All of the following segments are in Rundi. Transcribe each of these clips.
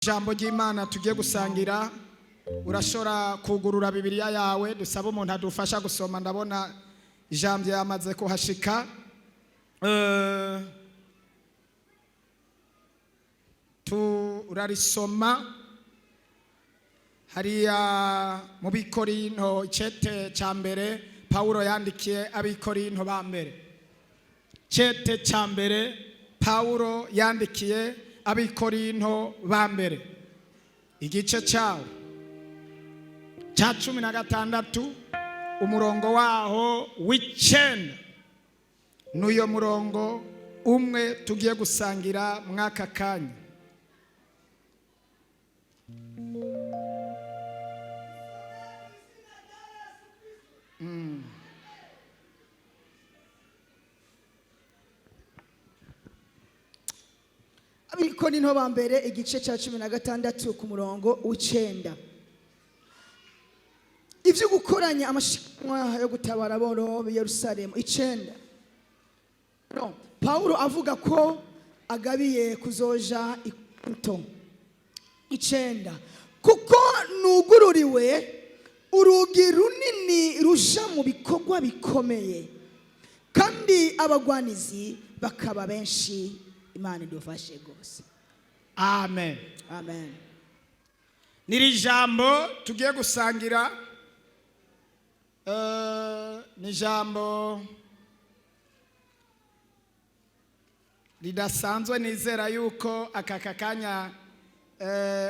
Ijambo ry'Imana tugiye gusangira, urashobora kugurura Bibiliya yawe. Dusaba umuntu adufasha gusoma. Ndabona ijambo yamaze kuhashika. Turarisoma hariya mu Bikorinto, icete cya mbere Pawulo yandikiye Abikorinto ba mbere, cete cya mbere Pawulo yandikiye Abikorinto ba mbere, igice cyawo cya 16, umurongo waho w'9. N'uyo murongo umwe tugiye gusangira mwaka kanya. Abikorinto ba mbere, igice cya 16 ku murongo w'9. Ibyo gukoranya amashikanwa yo gutabara aboro b'i Yerusalemu. 9. No, Pawulo avuga ko agabiye kuzoja i Korinto. 9. Kuko nugururiwe urugi runini ruja mu bikorwa bikomeye, kandi abagwanizi bakaba benshi. Imana idufashe rwose. Amen. Amen. Niri jambo tugiye gusangira, ni ijambo ridasanzwe. Nizera yuko aka kanya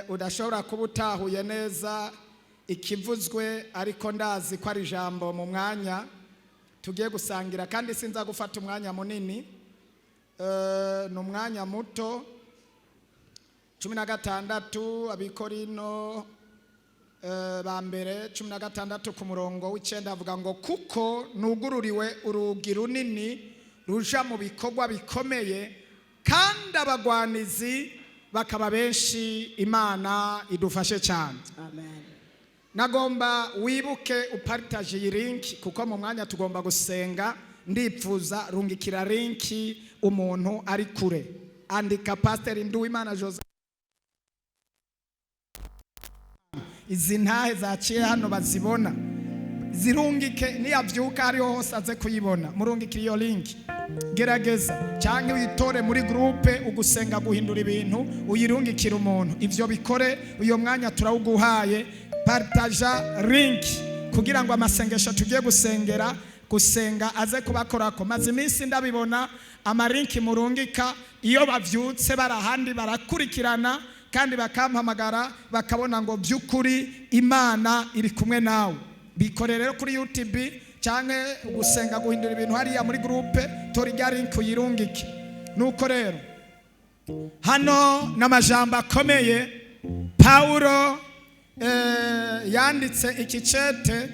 udashobora kuba utahuye neza ikivuzwe, ariko ndazi ko ari ijambo mu mwanya tugiye gusangira, kandi sinza gufata umwanya munini. Ni umwanya muto. 16, Abikorino ba mbere 16 ku murongo w'9, avuga ngo: "Kuko nugururiwe urugi runini ruja mu bikorwa bikomeye, kandi abagwanizi bakaba benshi." Imana idufashe cyane. Amen. Nagomba wibuke uparitaje iyi link, kuko mu mwanya tugomba gusenga. Ndipfuza rungikira link umuntu ari kure. Andika Pasiteri Nduwimana Jose, izi ntahe zaciye hano bazibona, zirungike. Niyabyuka ariho hose aze kuyibona. Murungikire iyo link, gerageza, cyangwa uyitore muri groupe Ugusenga Guhindura Ibintu, uyirungikire umuntu. Ibyo bikore, uyo mwanya turawuguhaye. Partaja link kugira ngo amasengesho tugiye gusengera, gusenga, aze kubakorako. Maze iminsi ndabibona, amalinki murungika, iyo bavyutse bari ahandi barakurikirana kandi bakampamagara, bakabona ngo by'ukuri Imana iri kumwe nawe. Bikore rero kuri YouTube cyangwa Gusenga Guhindura Ibintu hariya muri groupe, tora irya link uyirungike. Nuko rero hano n'amajambo akomeye Pawulo yanditse iki cete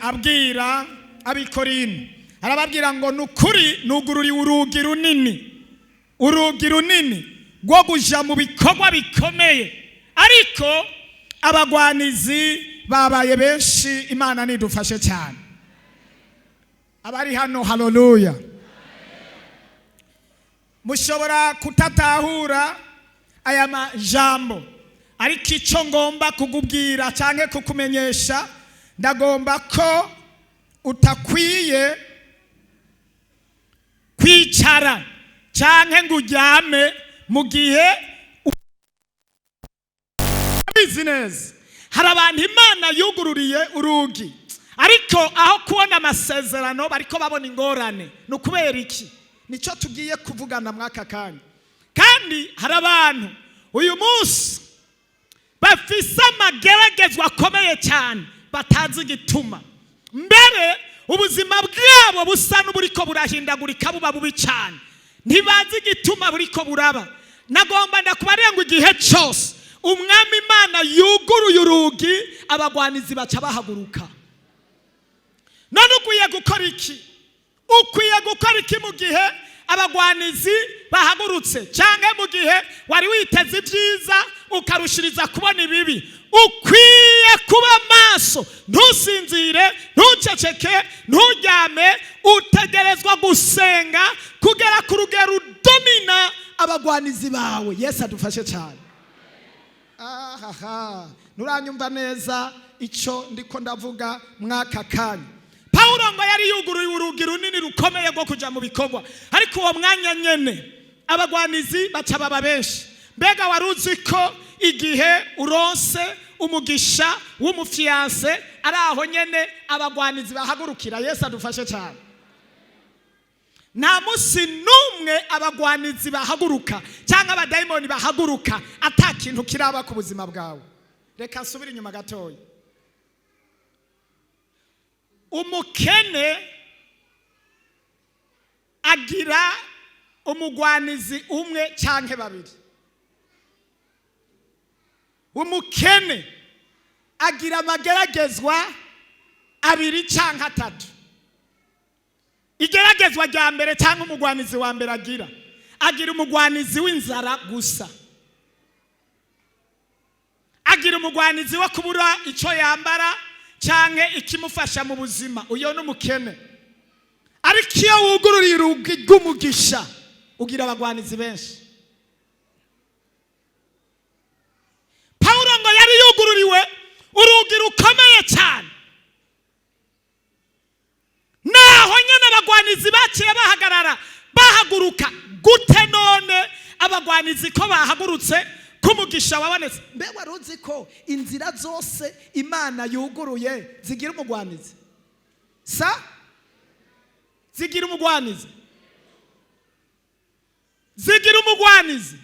abwira Abikorino. Arababwira ngo: "Ni ukuri nugururiwe urugi runini, urugi runini rwo kuja mu bikorwa bikomeye, ariko abagwanizi babaye benshi." Imana nidufashe cyane. Abari hano, haleluya! Mushobora kutatahura aya majambo, ariko icyo ngomba kukubwira cyangwa kukumenyesha, ndagomba ko utakwiye kwicara cyangwa ngo uryame mu gihe abizi neza. Hari abantu Imana yugururiye urugi, ariko aho kubona amasezerano bariko babona ingorane. Ni ukubera iki? Nicyo tugiye kuvugana mw'aka kanya. Kandi hari abantu uyu munsi bafise amageragezwa akomeye cyane batazi igituma. Mbere ubuzima bwabo busa n'uburiko burahindagurika, buba bubi cyane, ntibazi igituma buriko buraba. Nagomba ndakubarira ngo igihe cyose Umwami Imana yuguruye urugi, abagwanizi baca bahaguruka. None ukwiye gukora iki? Ukwiye gukora iki mu gihe abagwanizi bahagurutse, cyangwa mu gihe wari witeze ibyiza ukarushiriza kubona ibibi? Ukwiye kuba maso, ntusinzire, ntuceceke, nturyame. Utegerezwa gusenga kugera ku rugero udomina abagwanizi bawe. Yesu adufashe cyane. Ahaha, nturanyumva neza icyo ndiko ndavuga mwaka kanya. Pawulo ngo yari yuguruye urugi runini rukomeye rwo kujya mu bikorwa, ariko uwo mwanya nyene abagwanizi baca baba benshi. Mbega wari uzi ko igihe uronse umugisha w'umu fiancé, ari aho nyene abagwanizi bahagurukira? Yesu adufashe cyane. Nta munsi n'umwe abagwanizi bahaguruka cyangwa abadayimoni bahaguruka ata kintu kiraba ku buzima bwawe. Reka nsubire inyuma gatoya. Umukene agira umugwanizi umwe cyangwa babiri. Umukene agira amageragezwa abiri cyangwa atatu. Igeragezwa rya mbere cyangwa umugwanizi wa mbere agira umugwanizi w'inzara gusa, agira umugwanizi wo kubura icyo yambara cyangwa ikimufasha mu buzima. Uyo ni umukene. Ariko iyo wugururiye urugi rw'umugisha, ugira abagwanizi benshi. Pawulo ngo yari yugururiwe urugi rukomeye cyane, naho nyine abagwanizi baciye bahagarara, bahaguruka. Gute none abagwanizi ko bahagurutse, k'umugisha wabonetse? Mbe wari uzi ko inzira zose Imana yuguruye zigira umugwanizi? Sa zigira umugwanizi, zigira umugwanizi.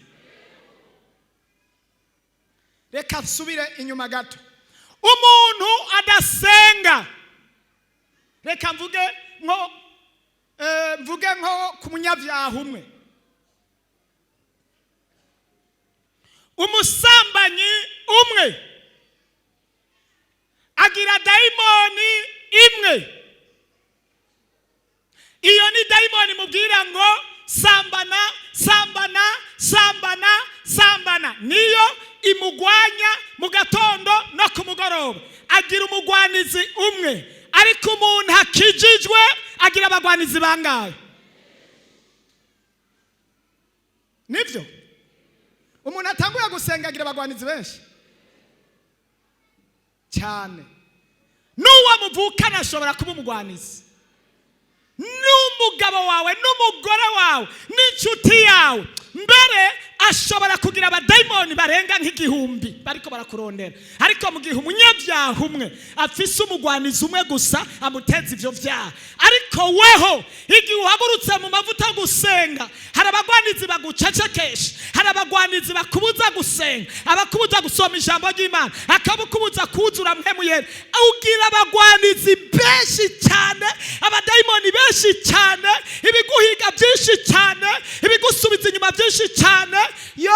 Reka nsubire inyuma gato. Umuntu adasenga, reka mvuge nko ku munyabyaha umwe, umusambanyi umwe agira dayimoni imwe. Iyo ni dayimoni mubwira ngo sambana, sambana, sambana, sambana. Niyo imugwanya mu gatondo no ku mugoroba. Agira umugwanizi umwe. Ariko umuntu akijijwe agira abagwanizi bangahe? Nibyo, umuntu atanguye gusenga agira abagwanizi benshi cyane. N'uwo muvukana ashobora kuba umugwanizi, n'umugabo wawe, n'umugore wawe, n'inshuti yawe. Mbere ashobora kugira abadayimoni barenga nk'igihumbi bariko barakurondera. Ariko mu gihe umunyabyaha umwe afise umugwanizi umwe gusa amuteza ivyo vyaha. Ariko weho igihe uhagurutse mu mavuta yo gusenga, hari abagwanizi bagucecekesha, hari abagwanizi bakubuza gusenga, abakubuza gusoma ijambo ry'Imana, akabukubuza kuzura Mpwemu Yera. Ugira abagwanizi benshi cyane, abadayimoni benshi cyane, ibiguhiga byinshi cyane, ibigusubiza inyuma byinshi cyane. Yo,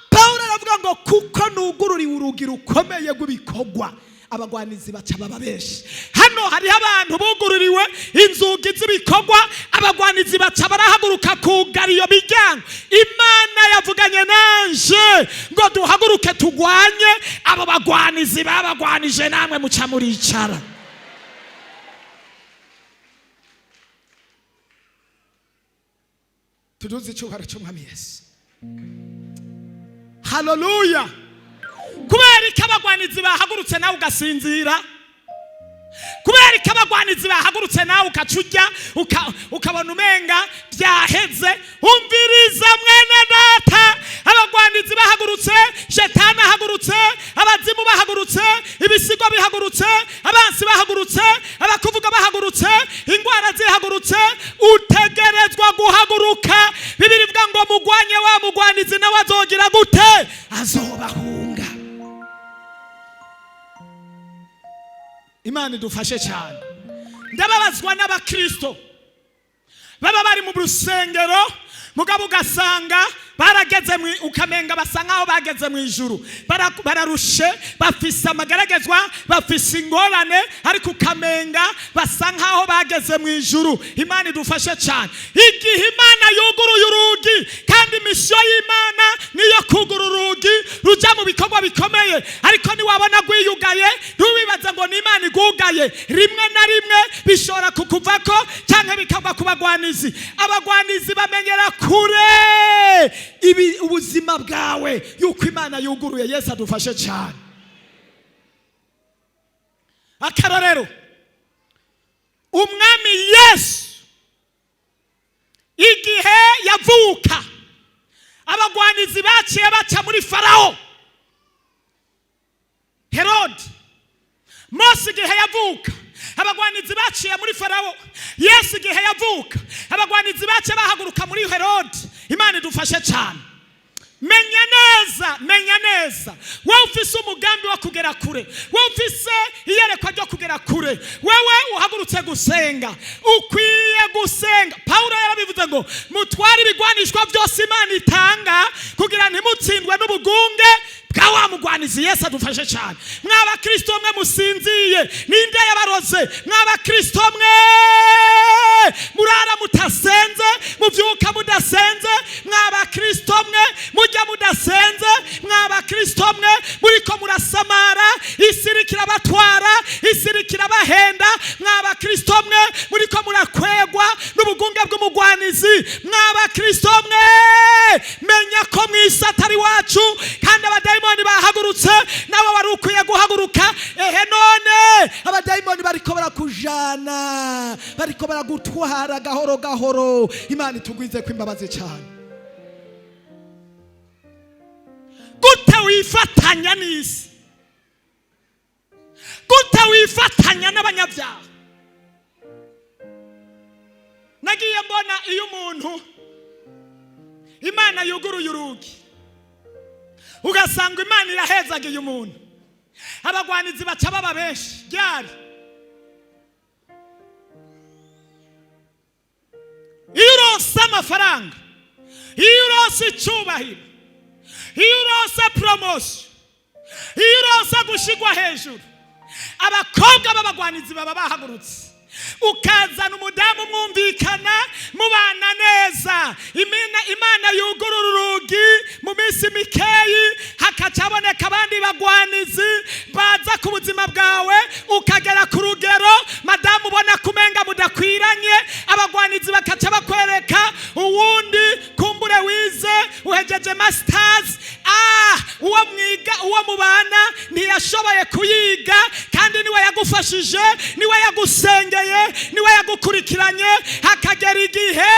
Pawulo aravuga ngo kuko nugururiwe urugi rukomeye rw'ibikorwa, abagwanizi baca baba benshi. Hano hariho abantu bugururiwe inzugi z'ibikorwa, abagwanizi baca barahaguruka kugara iyo miryango. Imana yavuganye nanje ngo duhaguruke tugwanye abo bagwanizi babagwanije, namwe muca muricara. Tuduze icyubahiro cy'Umwami Yesu. Haleluya! Kubera ko abagwanizi bahagurutse nawe ugasinzira, kubera ko abagwanizi bahagurutse nawe ukaca ujya ukabona umenga byaheze. Umviriza mwene data, abagwanizi bahagurutse, shetani ahagurutse, abazimu bahagurutse, ibisigo bihagurutse, abansi bahagurutse, abakuvuga bahagurutse, ingwara zihagurutse, utegerezwa guhaguruka. Bibiliya ivuga ngo mugwanye wa mugwanizi, nawe azogira gute? Azobahunga. Imana idufashe cyane. Ndababazwa n'abakristo baba bari mu rusengero, mugabo ugasanga barageze mu, ukamenga basa nkaho bageze mu ijuru. Bararushe, bafise amagaragazwa, bafise ingorane, ariko ukamenga basa nkaho bageze mu ijuru. Imana idufashe cyane. Igihe Imana yuguruye urugi, kandi misiyo y'Imana niyo kugura urugi rujya mu bikorwa bikomeye, ariko niwabona rwiyugaye. Ntiwibaze ngo ni Imana igugaye. Rimwe na rimwe bishobora kukuvako cyangwa bikagwa ku bagwanizi. Abagwanizi bamenyera kure ibi ubuzima bwawe yuko Imana yuguruye. Yesu adufashe cyane. Akarorero, Umwami Yesu igihe yavuka, abagwanizi baciye baca muri Farawo Herode. Mose igihe yavuka, abagwanizi baciye muri Farawo. Yesu igihe yavuka, abagwanizi baciye bahaguruka muri Herode. Imana idufashe cyane. Menya neza, menya neza, wowe ufise umugambi wo kugera kure, wowe ufise iyerekwa ryo kugera kure, wewe uhagurutse gusenga, ukwiye gusenga. Pawulo yarabivuze ngo mutware ibigwanishwa byose Imana itanga kugira ntimutsindwe n'ubugunge bwa wa mugwanizi. Yesu adufashe cyane. Mw'abakristo mwe musinziye, ninde yabaroze? Mw'abakristo mwe murara mutasenze, muvyuka mudasenze, mw'abakristo mwe mujya mudasenze, mw'abakristo mwe muriko murasamara, isi iriko irabatwara, isi iriko irabahenda, mw'abakristo mwe muriko murakwegwa n'ubugunge bw'umugwanizi, mw'abakristo mwe menya ko mw'isi atari wacu kandi abadayimoni bahagurutse, nawe wari ukwiye guhaguruka. Ehe, none abadayimoni bariko barakujana, bariko baragutwara gahoro gahoro. Imana itugwize ko imbabazi cyane. Gute wifatanya n'isi? Gute wifatanya n'abanyabyaha? Nagiye mbona iyo umuntu Imana yuguruye urugi, ugasanga Imana irahezagiye umuntu, abagwanizi baca baba benshi. Ryari? Iyo uronse amafaranga, iyo uronse icyubahiro, iyo uronse promotion, iyo uronse gushigwa hejuru, abakobwa b'abagwanizi baba bahagurutse. Ukazana umudamu mwumvikana, mubana neza, Imana yugurura urugi, mu minsi mikeyi hakaca haboneka abandi bagwanizi baza ku buzima bwawe, ukagera ku rugero madamu ubona kumenga mudakwiranye, abagwanizi bakaca bakwereka uwundi. Kumbure wize, uhejeje masters, uwo mwiga, uwo mubana ntiyashoboye kuyiga, kandi niwe yagufashije, niwe yagusengeye, niwe yagukurikiranye. Hakagera igihe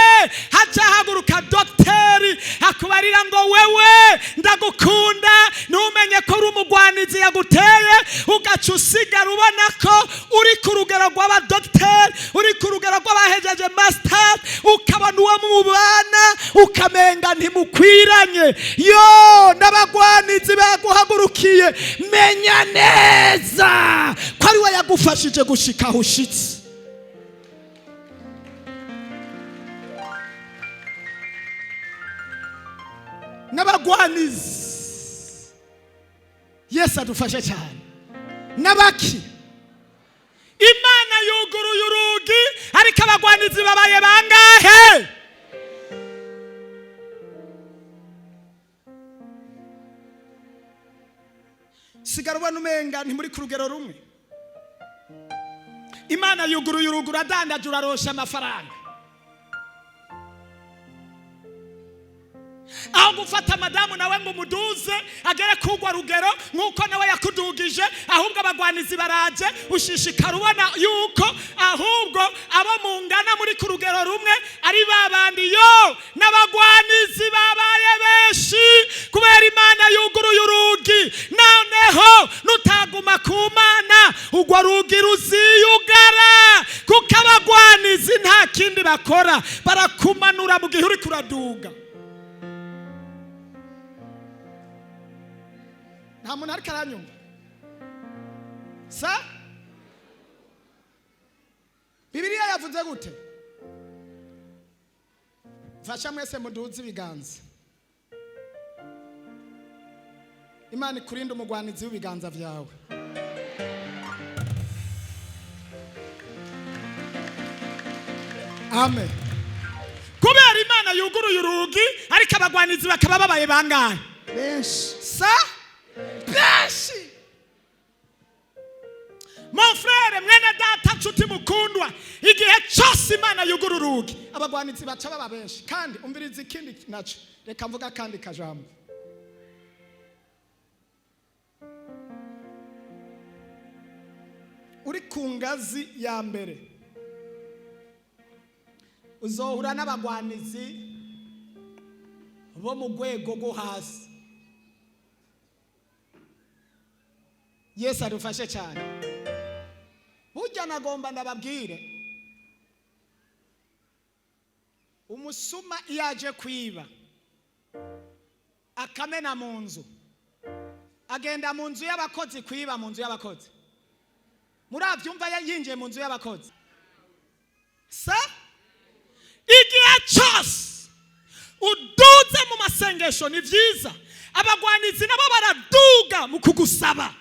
haca haguruka dogiteri akubarira ngo wewe ndagukunda, ntumenye ko uri umugwanizi yaguteye, ugaca usigara ubona ko uri ku rugero rw'abadogiteri, uri ku rugero rw'abahejeje masters, ukabona uwo mubana ukamenga ntimukwiranye. Yo, n'abagwanizi baguhagurukiye. Menya neza ko ari we yagufashije gushika aho ushitse. N'abagwanizi, Yesu adufashe cyane. N'abaki Imana yuguruye urugi, ariko abagwanizi babaye bangahe? Sigara ubona umenga ntimuri ku rugero rumwe. Imana yuguruye urugi, uradandaje, urarosha amafaranga. Aho gufata madamu nawe ngo umuduze agere kugwa rugero nk'uko nawe yakudugije, ahubwo abagwanizi baraje, ushishikara ubona yuko ahubwo abo mungana muri ku rugero rumwe ari babandi. Yo, n'abagwanizi babaye benshi kubera Imana yuguruye urugi. Noneho nutaguma ku Mana, urwo rugi ruziyugara, kuko abagwanizi nta kindi bakora, barakumanura mu gihe uri kuraduga. Nta muntu ariko aranyumva sa? Bibiliya yavuze gute? Mfasha mwese muduze ibiganza. Imana ikurinde umugwanizi w'ibiganza byawe. Amen. Kubera Imana yuguruye urugi, ariko abagwanizi bakaba babaye bangahe? Benshi. Sa, benshi. Nshuti mukundwa, igihe cyose Imana yugura urugi, abagwanizi baca baba benshi. Kandi umviriza ikindi naco, reka mvuga kandi kajambo. Uri ku ngazi ya mbere uzohura n'abagwanizi bo mu rwego rwo hasi. Yesu adufashe cyane. Burya nagomba ndababwire, umusuma iyo aje kwiba akamena mu nzu, agenda mu nzu y'abakozi kwiba mu nzu y'abakozi. Murabyumva, yinjiye mu nzu y'abakozi. Sa igihe cyose uduze mu masengesho ni byiza, abagwanizi nabo baraduga mu kugusaba.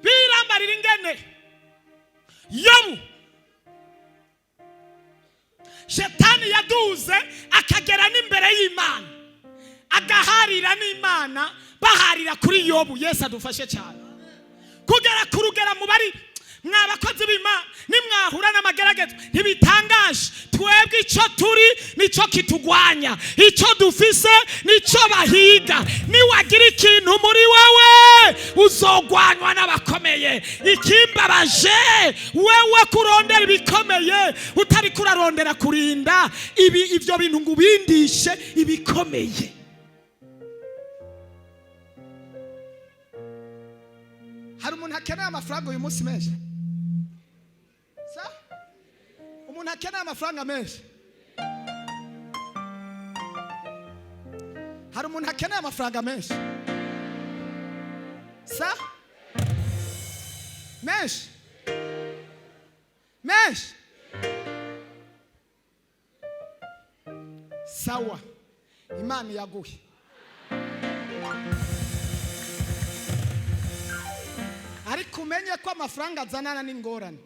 Birambarira ingene Yobu Shetani yaduze akagera n'imbere y'Imana, agaharira n'Imana, baharira kuri Yobu. Yesu adufashe cyane. Kugera ku rugera mubari mwa bakozi b'Imana, nimwahura n'amageragezwa ntibitangaje. Twebwe icyo turi nicyo kitugwanya, icyo dufise nicyo bahiga. Niwagira ikintu muri wewe uzogwanywa n'abakomeye. Ikimbabaje, wewe kurondera ibikomeye utari kurarondera kurinda ibi ivyo bintu ngo ubindishe ibikomeye. Hari umuntu akeneye amafaranga uyu munsi menshi? Sa umuntu akeneye amafaranga menshi? Hari umuntu akeneye amafaranga menshi? Sa menshi menshi? Sawa, Imana yaguhe. Ariko umenye ko amafaranga azanana n'ingorane.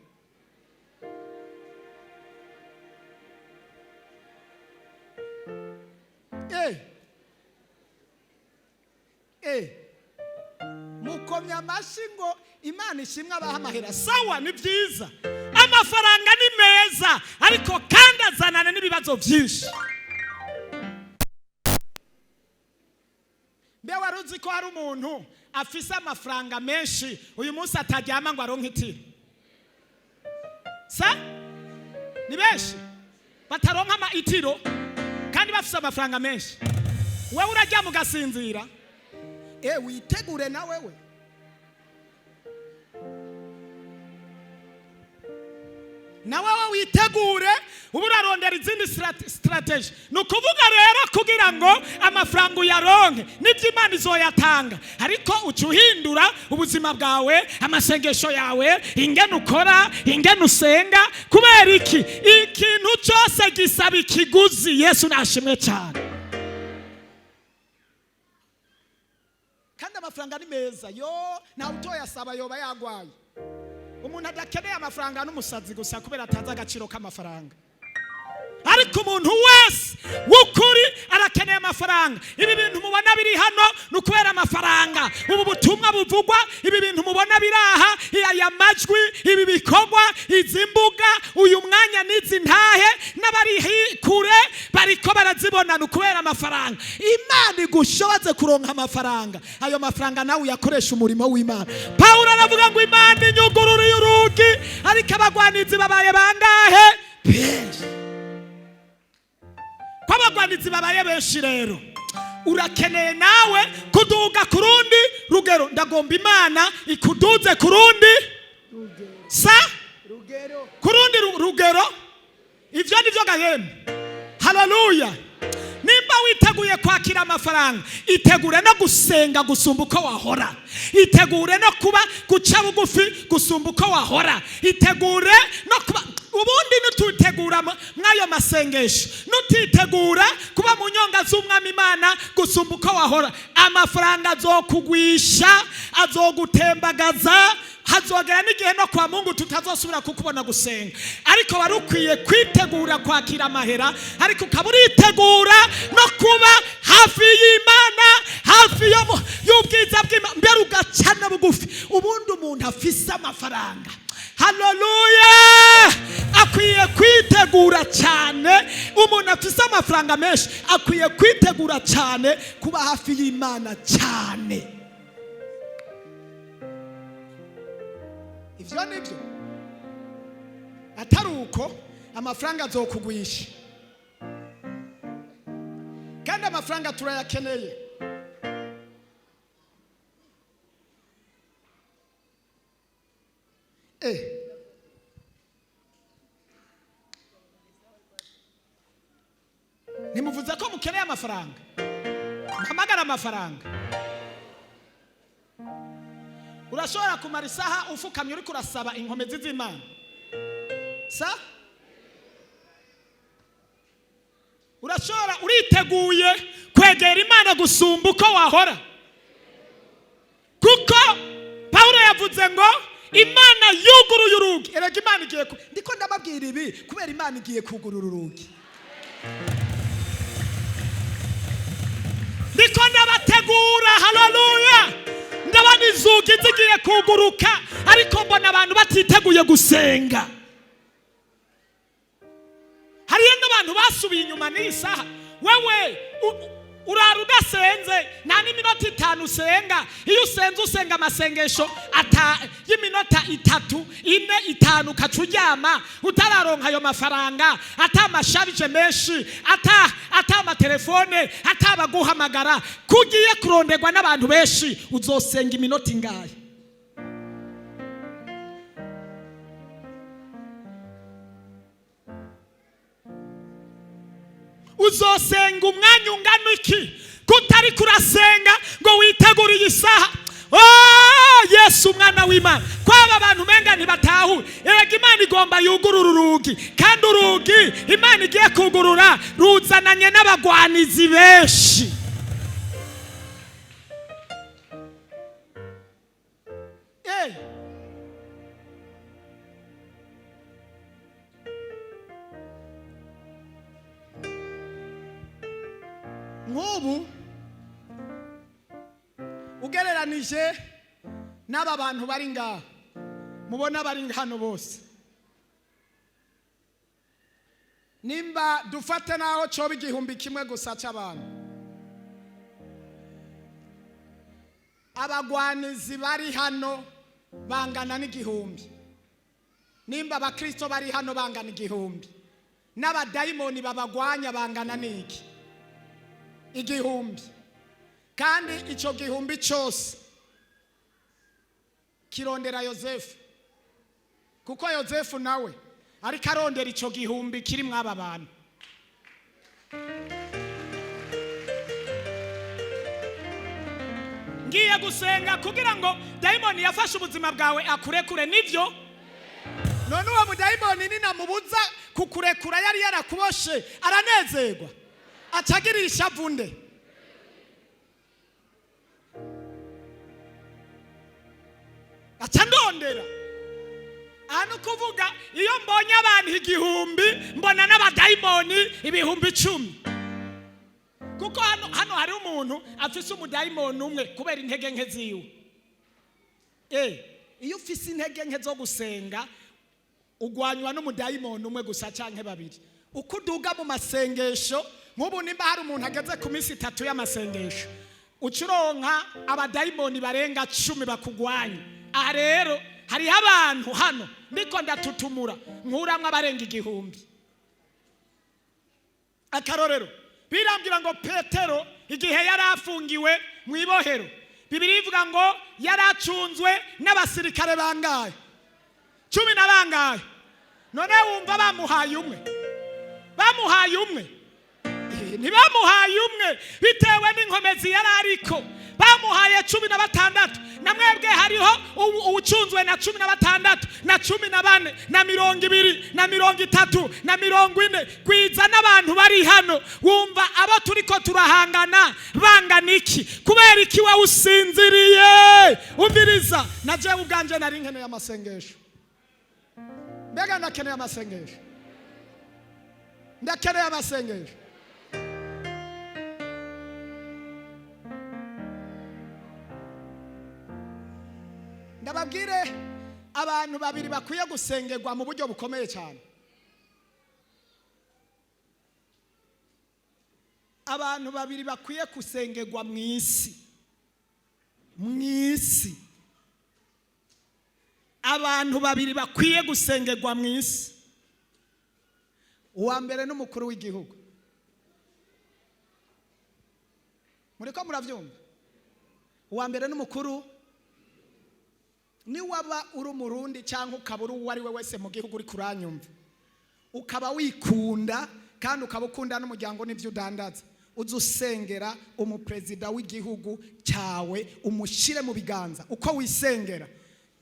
Mukomye amashyi ngo Imana ishimwe abaha amahera. Sawa, ni byiza, amafaranga ni meza, ariko kandi azanana n'ibibazo byinshi. Mbe wari uzi ko hari umuntu afise amafaranga menshi uyu munsi ataryama ngo aronke itiro? Sa ni benshi bataronka ama itiro kandi bafise amafaranga menshi. Wewe uraryama ugasinzira. Witegure na wewe. Na wewe witegure, ubu urarondera izindi strategy. Ni ukuvuga rero kugira ngo amafaranga uyaronke, nibyo Imana izoyatanga, ariko uca uhindura ubuzima bwawe, amasengesho yawe, ingene ukora, ingene usenga. Kubera iki? Ikintu cyose gisaba ikiguzi. Yesu nashimwe cyane. Kandi amafaranga ni meza, yo ntawe utoyasaba yoba yagwaye. Umuntu adakeneye amafaranga n'umusazi gusa, kubera atazi agaciro k'amafaranga. Ariko umuntu wese w'ukuri arakeneye amafaranga. Ibi bintu mubona biri hano ni ukubera amafaranga. Ubu butumwa buvugwa, ibi bintu mubona biri aha, aya majwi, ibi bikorwa, izi mbuga, uyu mwanya n'izi ntahe, n'abari kure bariko barazibona, ni ukubera amafaranga. Imana igushoboze kuronka amafaranga, ayo mafaranga nawe uyakoresha umurimo w'Imana. Pawulo aravuga ngo Imana inyugururiye urugi, ariko abagwanizi babaye bangahe? Benshi. Ko abagwanizi babaye benshi rero, urakeneye nawe kuduga ku rundi rugero. Ndagomba Imana ikuduze ku rundi sa rugero, ku rundi rugero. Ivyo nivyo gahembe. Haleluya. Nimba witeguye kwakira amafaranga, itegure no gusenga gusumba uko wahora, itegure no kuba guca bugufi gusumba uko wahora, itegure no kuba ubundi nutitegura mw'ayo masengesho, nutitegura kuba mu nyonga z'umwami Imana gusumba uko wahora, amafaranga azokugwisha, azogutembagaza, hazogera n'igihe no kwa Mungu tutazosubira kukubona gusenga. Ariko wari ukwiye kwitegura kwakira amahera, ariko ukaba uritegura no kuba hafi y'Imana, hafi y'ubwiza bw'Imana, mbere ugacana bugufi. Ubundi umuntu Umuntu afise amafaranga, haleluya, akwiye kwitegura cyane. Umuntu afise amafaranga menshi akwiye kwitegura cyane kuba hafi y'Imana cyane. Ivyo nibyo. Atari uko, amafaranga azokugwisha, kandi amafaranga turayakeneye. Ntimuvuze ko mukeneye amafaranga? Mpamagara amafaranga. Urashobora kumara isaha ufukamye uriko urasaba inkomezi z'Imana. Sa urashobora, uriteguye kwegera Imana gusumba uko wahora? Kuko Pawulo yavuze ngo Imana yuguruye urugi. Erega Imana igiye ku, ndiko ndababwira ibi kubera Imana igiye kugurura urugi. Ndiko ndabategura, haleluya. Ndabona inzugi zigiye kuguruka, ariko mbona abantu batiteguye gusenga. Hariyo n'abantu basubiye inyuma n'iyi saha. Wewe urara udasenze, nta n'iminota 5 usenga. Iyo usenze, usenga amasengesho ata y'iminota 3, 4, 5, ukaca uryama utararonka ayo mafaranga, ata amasharije menshi, ata amatelefone, atabaguhamagara. Kugiye kuronderwa n'abantu benshi, uzosenga iminota ingahe? Uzosenga umwanya ungana iki kutari kurasenga ngo witegure iyi saha? Oh, Yesu umwana w'Imana, kwaba abantu umenga ntibatahure. Erega Imana igomba yugurura urugi, kandi urugi Imana igiye kugurura ruzananye n'abagwanizi benshi. Nk'ubu ugereranije n'aba bantu bari ngaha, mubona bari hano bose, nimba dufate naho coba 1000 gusa c'abantu, abagwanizi bari hano bangana n'igihumbi. Nimba abakristo bari hano bangana 1000, n'abadayimoni babagwanya bangana n'iki? 1000. Kandi ico gihumbi cyose kirondera Yozefu, kuko Yozefu nawe ariko arondera ico gihumbi kiri mw'aba bantu. Ngiye gusenga kugira ngo dayimoni yafashe ubuzima bwawe akurekure. Nivyo? None uwo mudayimoni ninamubuza kukurekura yari yarakuboshe, aranezerwa, acagira ishavu nde? Aca ndondera. Aha ni ukuvuga iyo mbonye abantu 1000 mbona n'abadayimoni 10,000. Kuko hano hari umuntu afise umudayimoni umwe kubera intege nke ziwe. Iyo ufise intege nke zo gusenga, ugwanywa n'umudayimoni umwe gusa canke babiri. Uko uduga mu masengesho, nk'ubu nimba hari umuntu ageze ku minsi 3 y'amasengesho, ucuronka abadayimoni barenga 10 bakugwanya. Aha rero hariho abantu hano ndiko ndatutumura nkuramwo abarenga 1000. Akarorero, birambwira ngo Petero igihe yari afungiwe mu ibohero, Bibiliya ivuga ngo yari acunzwe n'abasirikare bangahe? 10 na bangahe? None wumva bamuhaye umwe? Bamuhaye umwe? Ntibamuhaye umwe, bitewe n'inkomezi yari ariko. Bamuhaye 16. Na mwebwe hariho uwucunzwe na 16, na 14, na 20, na 30, na 40. Kwiza n'abantu bari hano, wumva abo turiko turahangana bangana iki? Kubera iki wowe usinziriye? Umviriza, na jewe ubwanje nari nkeneye amasengesho. Mbega ndakeneye amasengesho, ndakeneye amasengesho. Ndababwire abantu babiri bakwiye gusengerwa mu buryo bukomeye cyane. Abantu babiri bakwiye gusengerwa mu isi, mu isi. Abantu babiri bakwiye gusengerwa mu isi. Uwa mbere n'umukuru w'igihugu. Muriko murabyumva? Uwa mbere n'umukuru. Niwaba uri Umurundi cyangwa ukaba uri uwo ari we wese mu gihugu uri kuranyumva, ukaba wikunda kandi ukaba ukunda n'umuryango n'ibyo udandaza, uze usengera umuperezida w'igihugu cyawe, umushyire mu biganza uko wisengera,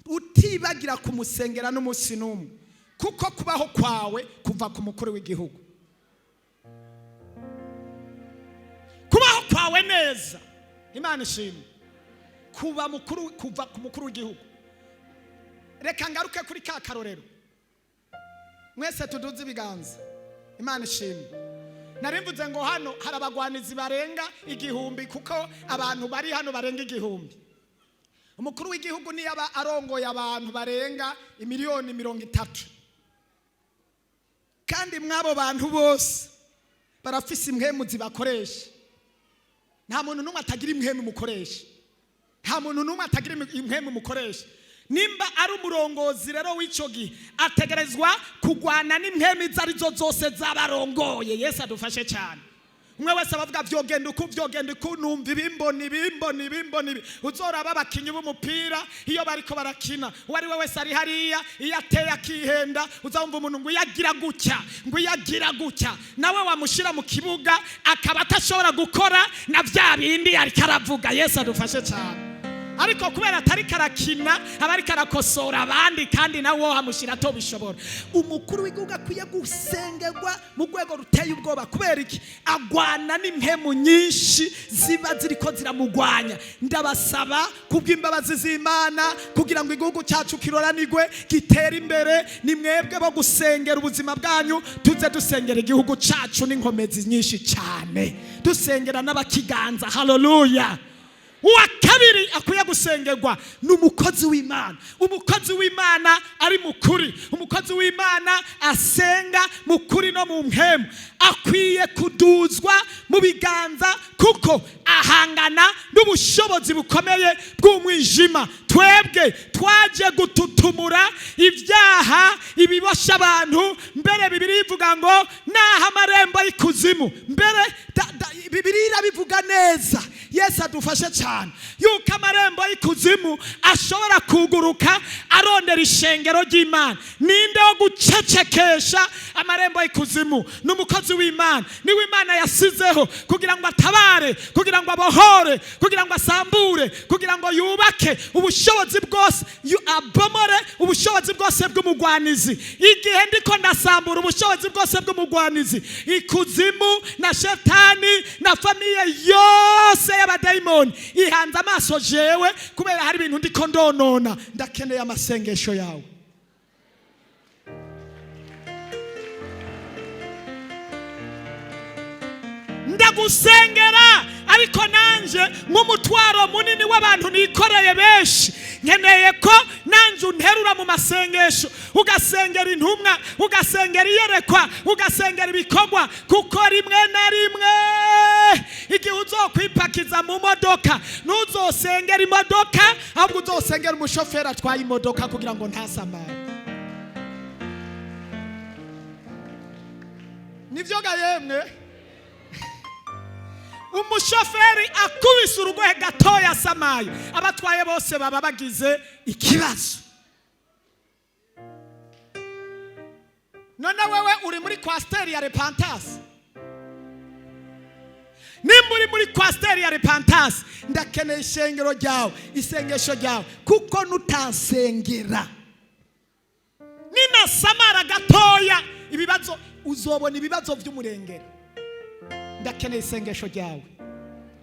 utibagira kumusengera n'umunsi n'umwe, kuko kubaho kwawe kuva ku mukuru w'igihugu. Kubaho kwawe neza, Imana ishimwe, kuba mukuru kuva ku mukuru w'igihugu. Reka ngaruke kuri ka karorero. Mwese tuduze ibiganza. Imana ishimwe. Nari mvuze ngo hano hari abagwanizi barenga 1000, kuko abantu bari hano barenga 1000. Umukuru w'igihugu niyaba arongoye abantu barenga 30 miliyoni, kandi mw'abo bantu bose barafise impwemu zibakoresha. Nta muntu n'umwe atagira impwemu mukoresha. Nta muntu n'umwe atagira impwemu mukoresha. Nimba ari umurongozi rero w'icyo gihe, ategerezwa kugwana n'impwemu izo arizo zose z'abarongoye. Yesu adufashe cyane. Umwe wese abavuga vyogenda uku, vyogenda uku, numva ibimbona ibimbona ibimbona ibi. Uzoraba abakinyi b'umupira iyo bariko barakina, uwo ari we wese ari hariya, iyo ateye akihenda, uzumva umuntu ngo iyagira gutya, ngo iyagira gutya, nawe wamushira mu kibuga akaba atashobora gukora na vya bindi ariko aravuga. Yesu adufashe cyane. Ariko kubera atari karakina, aba ariko arakosora abandi, kandi nawe wamushira atobishobora. Umukuru w'igihugu akwiye gusengerwa mu rwego ruteye ubwoba. Kubera iki? Agwana n'impemu nyinshi ziba ziriko ziramugwanya. Ndabasaba kubw'imbabazi z'Imana, kugira ngo igihugu cyacu kiroranirwe, gitere imbere, ni mwebwe bo gusengera ubuzima bwanyu. Tuze dusengera igihugu cyacu n'inkomezi nyinshi cyane, dusengera n'abakiganza. Haleluya. Uwa kabiri akwiye gusengerwa ni umukozi w'Imana. Umukozi w'Imana ari mukuri, umukozi w'Imana asenga mukuri no mu mpemu, akwiye kuduzwa mu biganza, kuko ahangana n'ubushobozi bukomeye bw'umwijima. Twebwe twaje gututumura ibyaha ibibosha abantu. Mbere Bibiliya ivuga ngo naho amarembo y'ikuzimu, mbere Bibiliya irabivuga neza, Yesu adufashe cyane, yuko amarembo y'ikuzimu ashobora kuguruka arondera ishengero ry'Imana. Ninde wo gucecekesha amarembo y'ikuzimu? Ni umukozi w'Imana. Niwe Imana yasizeho kugira ngo atabare, kugira ngo abohore, kugira ngo asambure, kugira ngo yubake ubushobozi bwose, abomore ubushobozi bwose bw'umugwanizi. Igihe ndiko ndasambura ubushobozi bwose bw'umugwanizi, ikuzimu na shetani na famille yose y'abadayimoni ihanze amaso jewe, kubera hari ibintu ndiko ndonona. Ndakeneye amasengesho yawe. Ndagusengera, ariko nanje nk'umutwaro munini w'abantu nikoreye benshi, nkeneye ko nanje unterura mu masengesho, ugasengera intumwa, ugasengera iyerekwa, ugasengera ibikorwa. Kuko rimwe na rimwe igihe uzokwipakiza mu modoka, ntuzosengera imodoka, ahubwo uzosengera umushoferi atwaye imodoka kugira ngo ntasamare. Nivyo ga yemwe? Umushoferi akubise urugohe gatoya asamaye, abatwaye bose baba bagize ikibazo. None wewe uri muri coaster ya repentance? Nimba uri muri coaster ya repentance, ndakeneye ishengero ryawe, isengesho ryawe, kuko nutansengera ninasamara gatoya, ibibazo uzobona, ibibazo by'umurengera. Ndakeneye isengesho ryawe.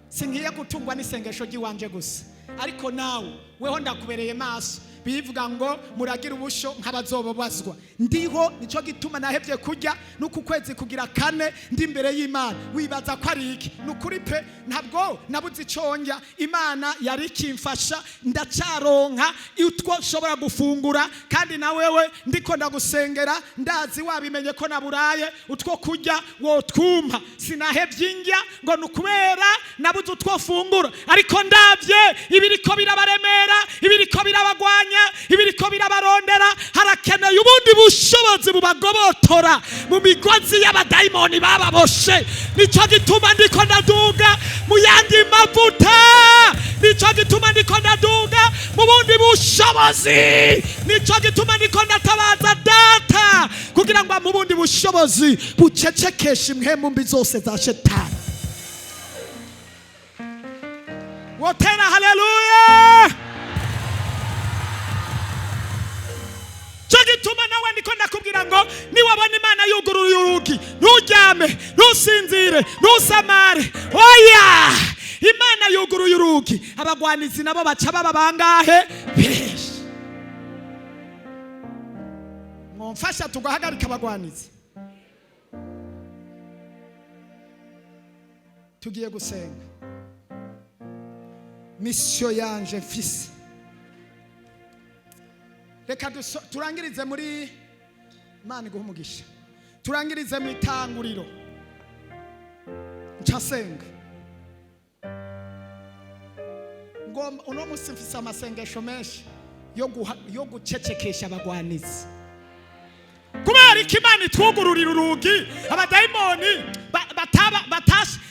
Sinkiye gutungwa n'isengesho ry'iwanje gusa. Ariko nawe weho ndakubereye maso. Bivuga ngo muragira ubusho nk'abazobabazwa. Ndiho, nicyo gituma nahevye kurya nuku kwezi kugira kane ndi imbere y'Imana. Wibaza ko ari iki? Ni ukuri pe, ntabwo nabuze ico ndya. Imana yari ikimfasha, ndacaronka utwo nshobora gufungura. Kandi na wewe ndiko ndagusengera, ndazi wabimenye ko naburaye utwo kurya wotwumpa. Sinahevye indya ngo ni ukubera nabuze utwo fungura, ariko ndavye ibiriko birabaremera, ibiriko birabagwanya, ibiriko birabarondera, harakeneye ubundi bushobozi bubagobotora mu migozi y'abadayimoni bababoshe. Nicyo gituma ndiko ndaduga mu yandi mavuta, nicyo gituma ndiko ndaduga mu bundi bushobozi, nicyo gituma ndiko ndatabaza Data kugira ngo mu bundi bushobozi bucecekeshe impwemu mbi zose za Shetani. Wotera haleluya! Cyo gituma nawe ndiko ndakubwira ngo niwabona Imana yuguruye urugi, nturyame, ntusinzire, ntusamare. Oya, Imana yuguruye urugi, abagwanizi nabo baca baba bangahe? Benshi. Mwomfasha tugahagarika abagwanizi. Tugiye gusenga. Mission yanje mfise, reka turangirize muri Imana iguha umugisha, turangirize mu Itanguriro. Ncasenga ngomba uno munsi mfise amasengesho menshi yo gucecekesha abagwanizi. Kubera ko Imana itwugururira urugi, abadayimoni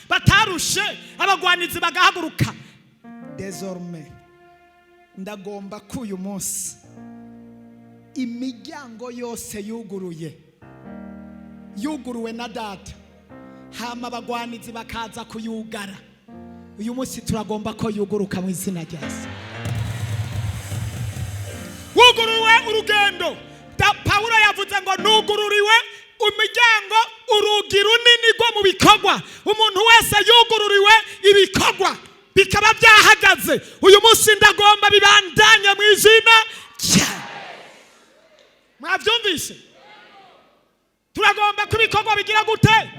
batarushe, abagwanizi bagahaguruka. Désormais ndagomba ko uyu munsi imiryango yose yuguruye, yuguruwe na Data, hama abagwanizi bakaza kuyugara, uyu munsi turagomba ko yuguruka mu izina rya Yesu. Wuguruwe urugendo. Pawulo yavuze ngo nugururiwe umuryango, urugi runini rwo mu bikorwa. Umuntu wese yugururiwe ibikorwa bikaba byahagaze, uyu munsi ndagomba bibandanye mu izina rya. Mwabyumvise? Turagomba ko ibikorwa bigira gute?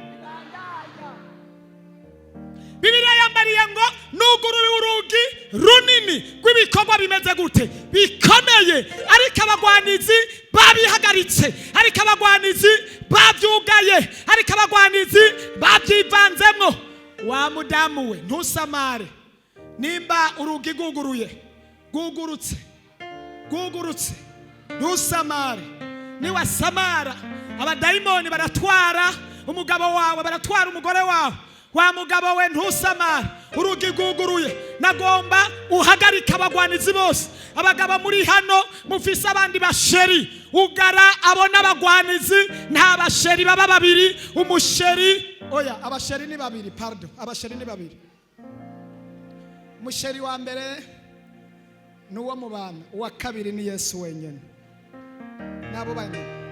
Bibiliya yambariye ngo nugururiwe urugi runini rw'ibikorwa bimeze gute? Bikomeye. Ariko abagwanizi babihagaritse, ariko abagwanizi babyugaye, ariko abagwanizi babyivanzemwo. Wa mudamu we, ntusamare. Nimba urugi rwuguruye, rwugurutse, rwugurutse, ntusamare. Niwasamara, abadayimoni baratwara umugabo wawe, baratwara umugore wawe. Wa mugabo we, ntusamare. Urugi rwuguruye, nagomba uhagarike abagwanizi bose. Abagabo muri hano mufise abandi bachéri, ugara abo n'abagwanizi. Nta bachéri baba babiri. Umuchéri, oya, abachéri ni babiri, pardon, abachéri ni babiri. Umuchéri wa mbere ni uwo mu bana, uwa kabiri ni Yesu wenyine. Nabo banyine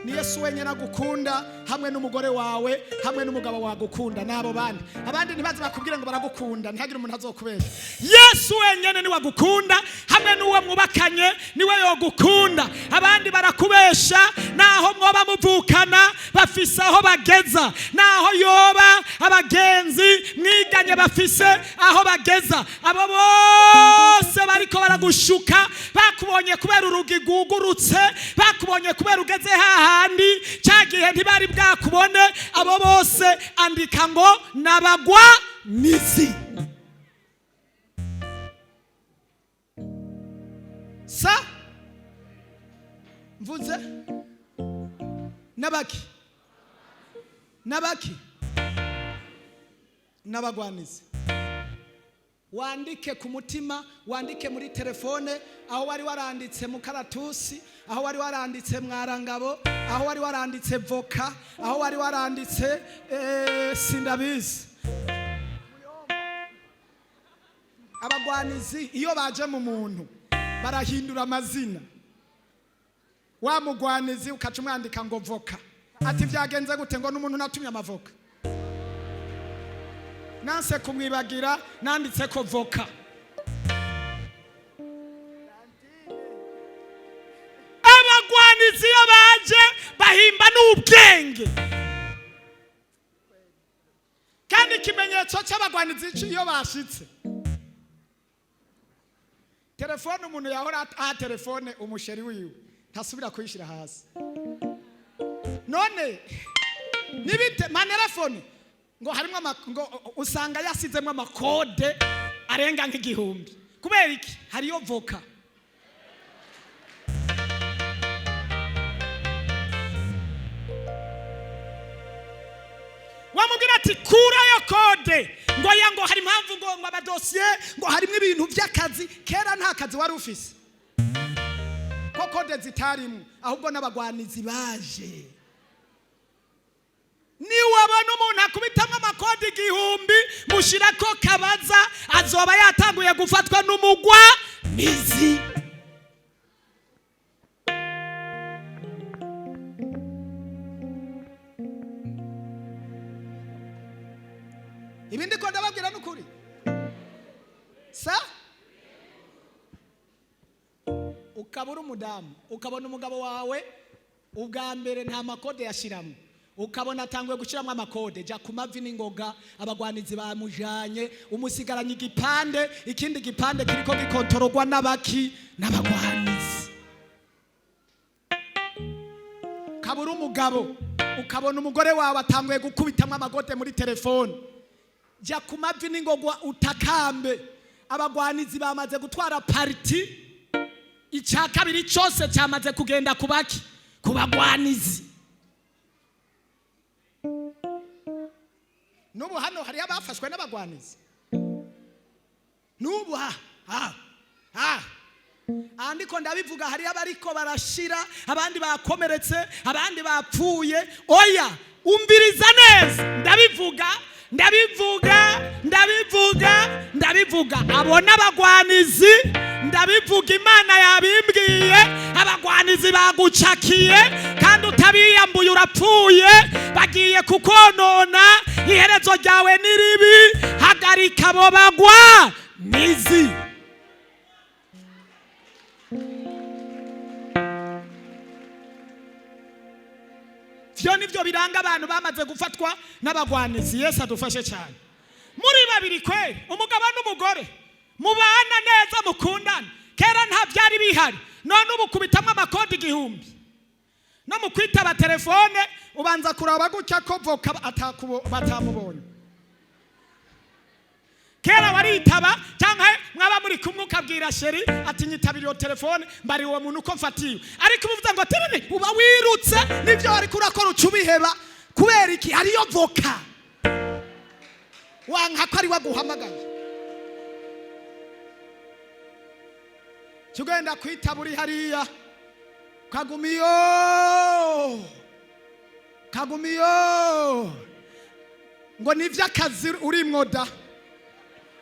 ni Yesu wenyine agukunda, hamwe n'umugore wawe, hamwe n'umugabo wagukunda. N'abo bandi, abandi ntibaze bakubwire ngo baragukunda, ntihagire umuntu azokubesha. Yesu wenyine niwe agukunda, hamwe n'uwo mwubakanye niwe yogukunda. Abandi barakubesha, naho mwoba muvukana bafise aho bageza, naho yoba abagenzi mwiganye bafise aho bageza. Abo bose bariko baragushuka, bakubonye kubera urugi rwugurutse, bakubonye kubera ugeze hahandi, cya gihe ntibari bwakubone. Abo bose andika ngo nabagwanizi. Sa mvuze nabaki? Nabaki? N'abagwanizi. Wandike ku mutima, wandike muri telefone, aho wari waranditse mukaratusi, aho wari waranditse mwarangabo, aho wari waranditse voka, aho wari waranditse sindabizi. Abagwanizi iyo baje mu muntu barahindura amazina. Wa mugwanizi ukaca umwandika ngo voka, ati byagenze gute? Ngo n'umuntu natumye amavoka, nanse kumwibagira, nanditse ko voka. n'ubwenge. Kandi ikimenyetso cy'abagwanizi, iyo bashitse, telefone umuntu yahora aha telefone umusheri wiwe ntasubira kuyishyira hasi. None nibite manerefone ngo harimo ngo usanga yasizemo ama code arenga nk'igihumbi. Kubera iki? Hariyo vocal. Wamubwira ati: "Kurayo code", ngo ya, ngo hari impamvu, ngo amadosiye, ngo harimo ibintu by'akazi. Kera nta kazi wari ufise ko code zitarimo, ahubwo n'abagwanizi baje. Niwabona umuntu akubitamo ama code 1000, mushyira ko kabaza, azoba yatanguye gufatwa n'umugwa mizi. Ibindi ko ndababwira n'ukuri sa. Ukaba uri umudamu, ukabona umugabo wawe ubwa mbere nta ma code yashyiramo, ukabona atanguye gushyiramo ama code, jya ku mavi n'ingoga. Abagwanizi bamujanye, umusigaranye igipande, ikindi gipande kiriko gikontorogwa n'abaki? N'abagwanizi. Ukaba uri umugabo, ukabona umugore wawe atanguye gukubitamo ama code muri telefone, jya ku mavi n'ingogwa utakambe. Abagwanizi bamaze gutwara partie, icya kabiri cyose cyamaze kugenda ku baki? Ku bagwanizi. N'ubu hano hariyo abafashwe n'abagwanizi. N'ubu ha ha ha aha ndiko ndabivuga, hariyo abariko barashira, abandi bakomeretse, abandi bapfuye. Oya, umviriza neza, ndabivuga, ndabivuga, ndabivuga, ndabivuga. Abo n'abagwanizi. Ndabivuga, Imana yabimbwiye. Abagwanizi bagucakiye, kandi utabiyambuye urapfuye. Bagiye kukonona, iherezo ryawe ni ribi. Hagarika abo bagwa mizi. Vyo nivyo biranga abantu bamaze gufatwa n'abagwanizi. Yesu adufashe cyane. Muri babiri kweri, umugabo n'umugore mubana neza, mukundana, kera nta byari bihari, none ubu kubitamwo ama code 1000, no mu kwitaba telefone ubanza kuraba gutya ko vocal batamubonye. Kera waritaba, cyangwa mwaba muri kumwe ukabwira chéri ati: "Nyitabira iyo telefone, mbari uwo muntu uko mfatiwe." Ariko ubuvuze ngo tiriri, uba wirutse, nibyo wari kurakora uca ubiheba. Kubera iki? Hariyo vocal, wanka ko ari waguhamagaye. Tugenda kwitaba uri hariya, kagumiyo, kagumiyo, ngo ni iby'akazi urimwo da,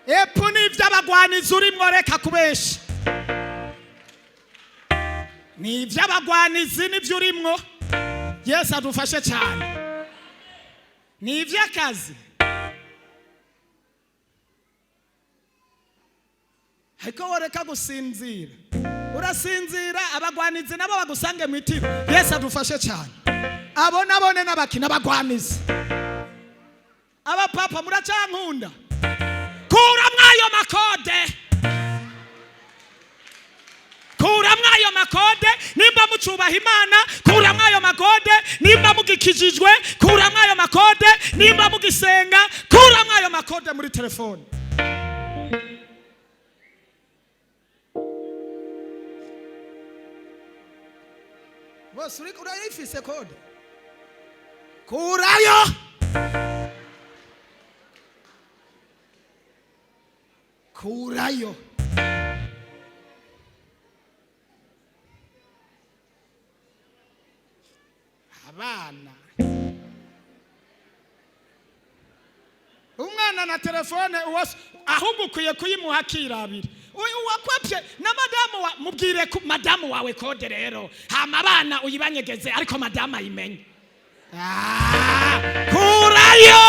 epfo ni iby'abagwanizi urimwo. Reka kubesha, ni iby'abagwanizi nibyo urimwo. Yesu adufashe cyane. Ni iby'akazi, ariko woreka gusinzira, urasinzira, abagwanizi nabo bagusange mu itiro. Yesu adufashe cyane. Abo nabone n'abakina abagwanizi. Abapapa, muracyankunda? Kuramwo ayo ma code, kuramwo ayo ma code nimba mucubaha Imana, kuramwo ayo ma code nimba mugikijijwe, kuramwo ayo ma code nimba mugisenga, kuramwo ayo ma code muri telefone. Bose urayifise code, kurayo. Kurayo. Abana, umwana na telefone uwase, ahubwo ukwiye kuyimuha akirabira. Uyu wakwepye na madamu wa mubwire ku madamu wawe code rero, hama abana uyibanyegeze, ariko madamu ayimenye. Ah, kurayo.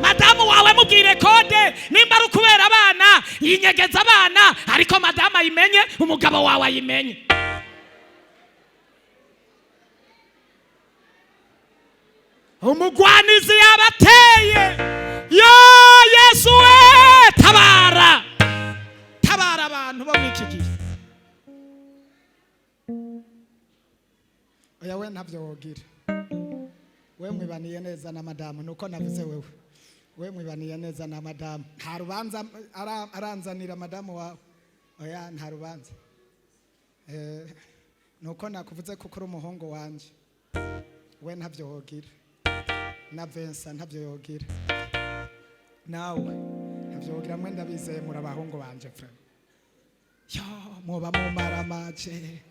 Madamu wawe mubwire code, nimba ari ukubera abana, yinyegeza abana, ariko madamu ayimenye, umugabo wawe ayimenye. Umugwanizi yabateye. Yo Yesu we, tabara, tabara abantu bo muri iki gihe. Oya, we ntabyo wogira. We mwibaniye neza na madamu. Nuko navuze wewe, we mwibaniye neza na madamu. Nta rubanza aranzanira madamu wawe. Oya, nta rubanza. Nuko nakuvuze kuko uri umuhungu wanje. We ntabyo wogira, na Vincent ntabyo yogira, nawe ntabyo wogira. Mwe ndabizeye, muri abahungu banje vraiment. Yo muba mumara maje.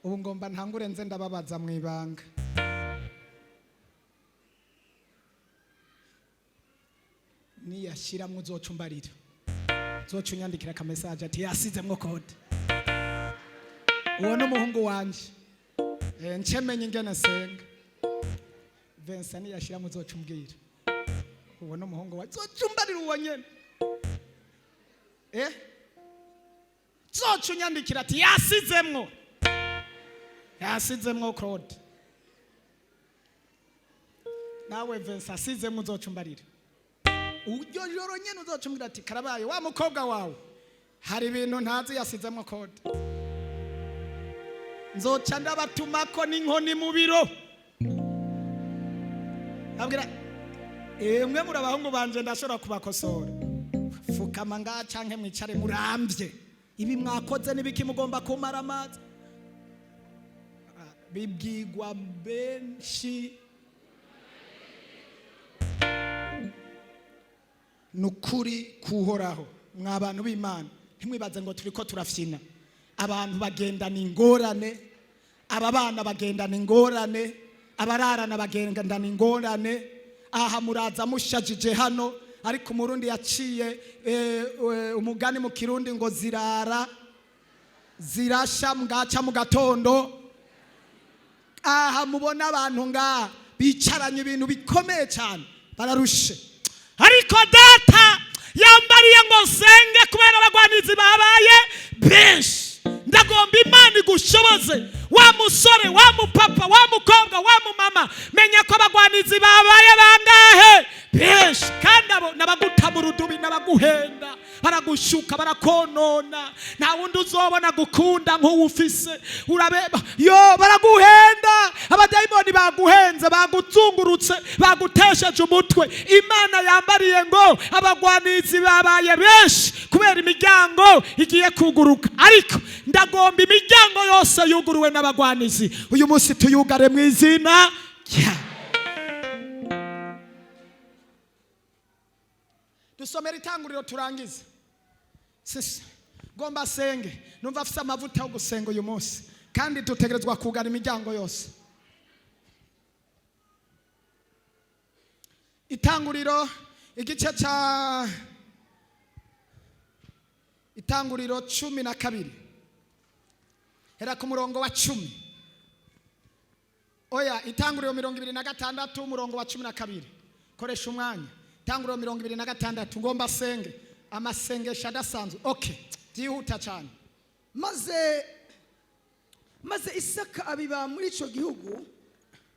Ubu ngomba ntangure nze ndababaza mu ibanga. Niyashiramwo uzoca umbarira, uzoca unyandikira aka message ati yasizemwo code. Uwo ni umuhungu wanje. Nce menye ingene senga. Vincent niyashiramwo uzoca umbwira. Uwo ni umuhungu wanje, uzoca umbarira uwo nyene. Uzoca unyandikira ati yasizemwo, yasizemwo Claude. Nawe Vincent asizemwo uzoca umbarira. Uryo joro nyene uzoca umbwira ati karabaye, wa mukobwa wawe hari ibintu ntazi, yasizemwo code. Nzoca ndabatumako n'inkoni mu biro. Abwira emwe muri abahungu banje, ndashobora kubakosora. Fukama ngaha canke mwicare muramvye. Ibi mwakoze n'ibiki? Mugomba kumara amazi. Bibwigwa benshi. Nukuri kuhoraho, mwa bantu b'Imana, ntimwibaze ngo turiko turafyina. Abantu bagendana ingorane, aba bana bagendana ingorane, abararana bagendana ingorane. Aha muraza mushajije hano, ariko Umurundi yaciye umugani mu Kirundi ngo zirara zirasha mbwaca mu gatondo. Aha mubona abantu ngaha bicaranye ibintu bikomeye cyane, bararushe. Ariko Data yambariye ngo nsenge kubera abagwanizi babaye benshi. Ndagomba Imana igushoboze, wa musore, wa mupapa, wa mukobwa, wa mumama. Menya ko abagwanizi babaye bangahe? Benshi. Kandi abo n'abaguta mu rudubi, n'abaguhenda, baragushuka, barakonona. Nta wundi uzobona gukunda nk'uwo ufise. Urabeba yo baraguhenda. Abadayimoni baguhenze, baguzungurutse, bagutesheje umutwe. Imana yambariye ngo abagwanizi babaye benshi kubera imiryango igiye kuguruka. Ariko ndagomba imiryango yose yuguruwe n'abagwanizi uyu munsi tuyugare mu izina rya. Dusomera Itanguriro turangize. Sisi ngomba senge, numva afise amavuta yo gusenga uyu munsi, kandi dutegerezwa kugana imiryango yose. Itanguriro, igice ca Itanguriro 12, hera ku murongo wa 10. Oya, Itanguriro 26, umurongo wa 12. Koresha umwanya. Itanguriro 26. Ngomba senge amasengesho adasanzwe. Okay, byihuta cyane. Maze Isaka abiba muri ico gihugu.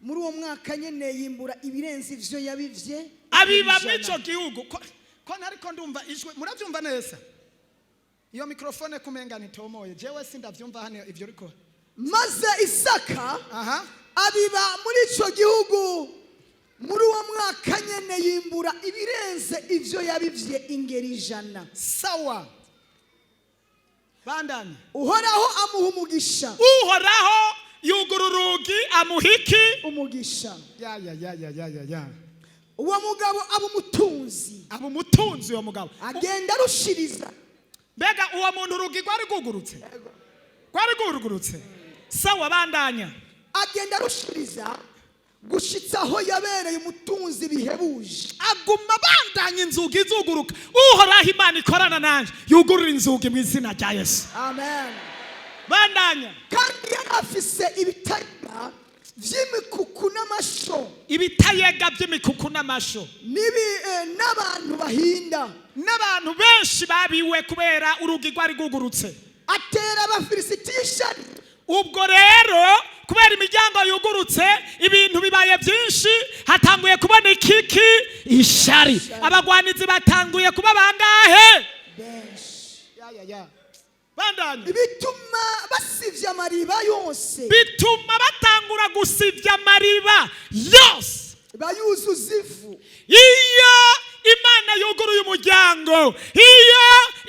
Muri uwo mwaka nyene yimbura ibirenze ivyo yabivye. Abiba muri 100. ico gihugu. Ko ntariko ndumva ijwi, murabyumva neza? Iyo mikrofone kumenga ntitomoye. Jewe sindavyumva hano ivyo riko. Maze Isaka Aha. abiba muri ico gihugu. Muri uwo mwaka nyene yimbura ibirenze ivyo yabivye ingeri 100. Sawa, bandanye. Uhoraho amuha umugisha. Uhoraho yugura urugi, amuha iki? Umugisha. Ya ya ya ya ya ya ya. Uwo mugabo aba umutunzi. Aba umutunzi uwo mugabo. Agenda arushiriza. Mbega uwo muntu urugi rwari rwugurutse, rwari rwugurutse. Sawa, bandanya. Agenda arushiriza gushitsa aho yabereye umutunzi bihebuje. Aguma bandanya inzugi zuguruka. Uhoraho Imana ikorana nanje yugurura inzugi mu izina rya Yesu. Amen. Bandanya. Kandi yari afise ibitayega vy'imikuku n'amasho. Ibitayega by'imikuku n'amasho. N'abantu bahinda. N'abantu benshi babiwe kubera urugi rwari rwugurutse. Atera Abafilisitiya ishari. Ubwo rero Kubera imiryango yugurutse, ibintu bibaye byinshi, hatanguye kubona ikiki? Ishari. Abagwanizi batanguye kuba bangahe? Benshi. Bandanye. Bituma basivya amariba yose. Bituma batangura gusivya amariba yose. Bayuzuza ivu. Iyo Imana yuguruye umuryango, iyo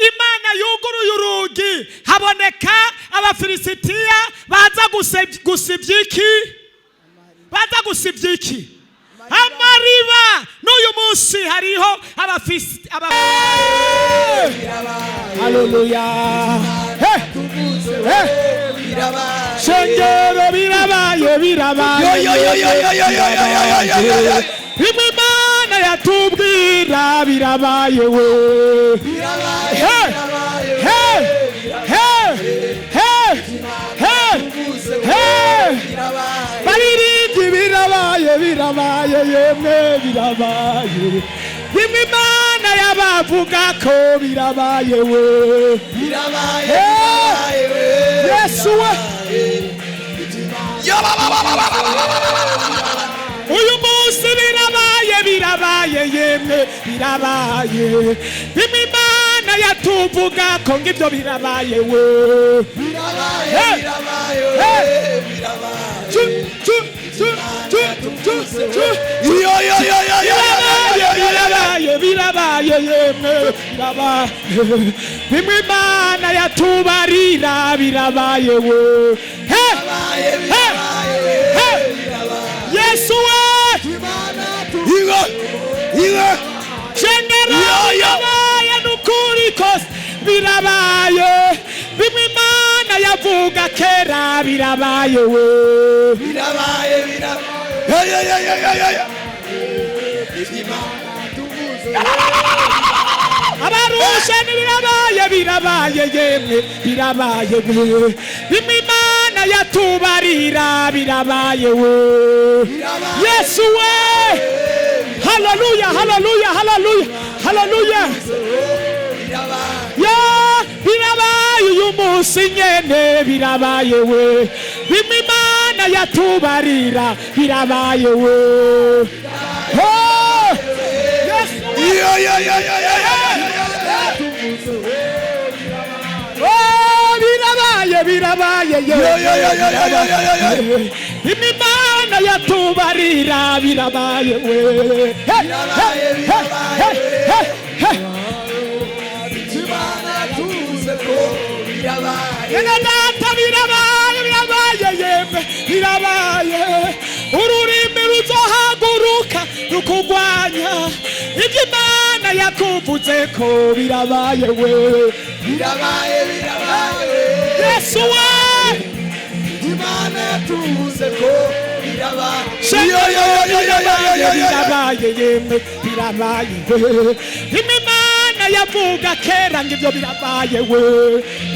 Imana yuguruye urugi, haboneka Abafilisitiya baza gusivya iki? Baza gusivya iki? Amariba. N'uyu munsi hariho abafisi aba. Haleluya! Hey! Hey! Shengero, birabaye, birabaye. Yo, yo, yo, yo, yo, yo, yo, yo, yo, yo, yo, yo. Bimwe Imana yatubwira birabaye we. Hey! Hey! Hey! Hey! Hey! Hey! Baririmbyi, birabaye, birabaye, yemwe birabaye. Bimwe Imana yabavuga ko birabaye we. Hey! Yesu we! Yo, ba, ba, ba, ba, ba, ba, ba, ba, ba, ba, ba, ba. Uyu munsi birabaye, birabaye, yemwe birabaye. Bimwe Imana yatuvuga ko ngibyo birabaye we. Hey! Hey! Chu, chu, chu, chu, chu, chu. Yo, yo, yo, yo, yo, yo, Birabaye, yo, yo, yo, yo. birabaye, birabaye, yemwe birabaye. Bimwe Imana yatubarira birabaye we. Hey! Hey! Hey! Yesu we! Iwe, iwe. Shengero, Yo, yo. birabaye nukuri kose, birabaye. Bimwe Imana yavuga kera birabaye we. Birabaye, birabaye. Yo, yo, yo, yo, yo, yo, yo. Abarushe, birabaye, birabaye, yemwe birabaye we. Bimwe Imana yatubarira birabaye we. Yesu we! Haleluya, haleluya, haleluya, haleluya! Ya, birabaye uyu munsi nyene, birabaye we. Bimwe Imana yatubarira birabaye we. Oh! Yesu we! Yo, yo, yo, yo, yo, yo, yo, yo. Oh, birabaye, birabaye. Yo, yo, yo, yo, yo, yo, yo, yo, yo. Bimwe Imana yatubarira birabaye we. Hey, hey, hey, hey, hey, hey. Yena data, birabaye, birabaye, yemwe birabaye. Ururimi ruzohaguruka rukugwanya ibyo Imana yakuvuze ko birabaye we. Birabaye, birabaye. Yesu we! Imana yatuvuze ko birabaye. Yo, yo, yo, yo, yo, yo, yo, yo, yo. Birabaye, yemwe birabaye we. Bimwe Imana yavuga kera ngo ibyo birabaye we,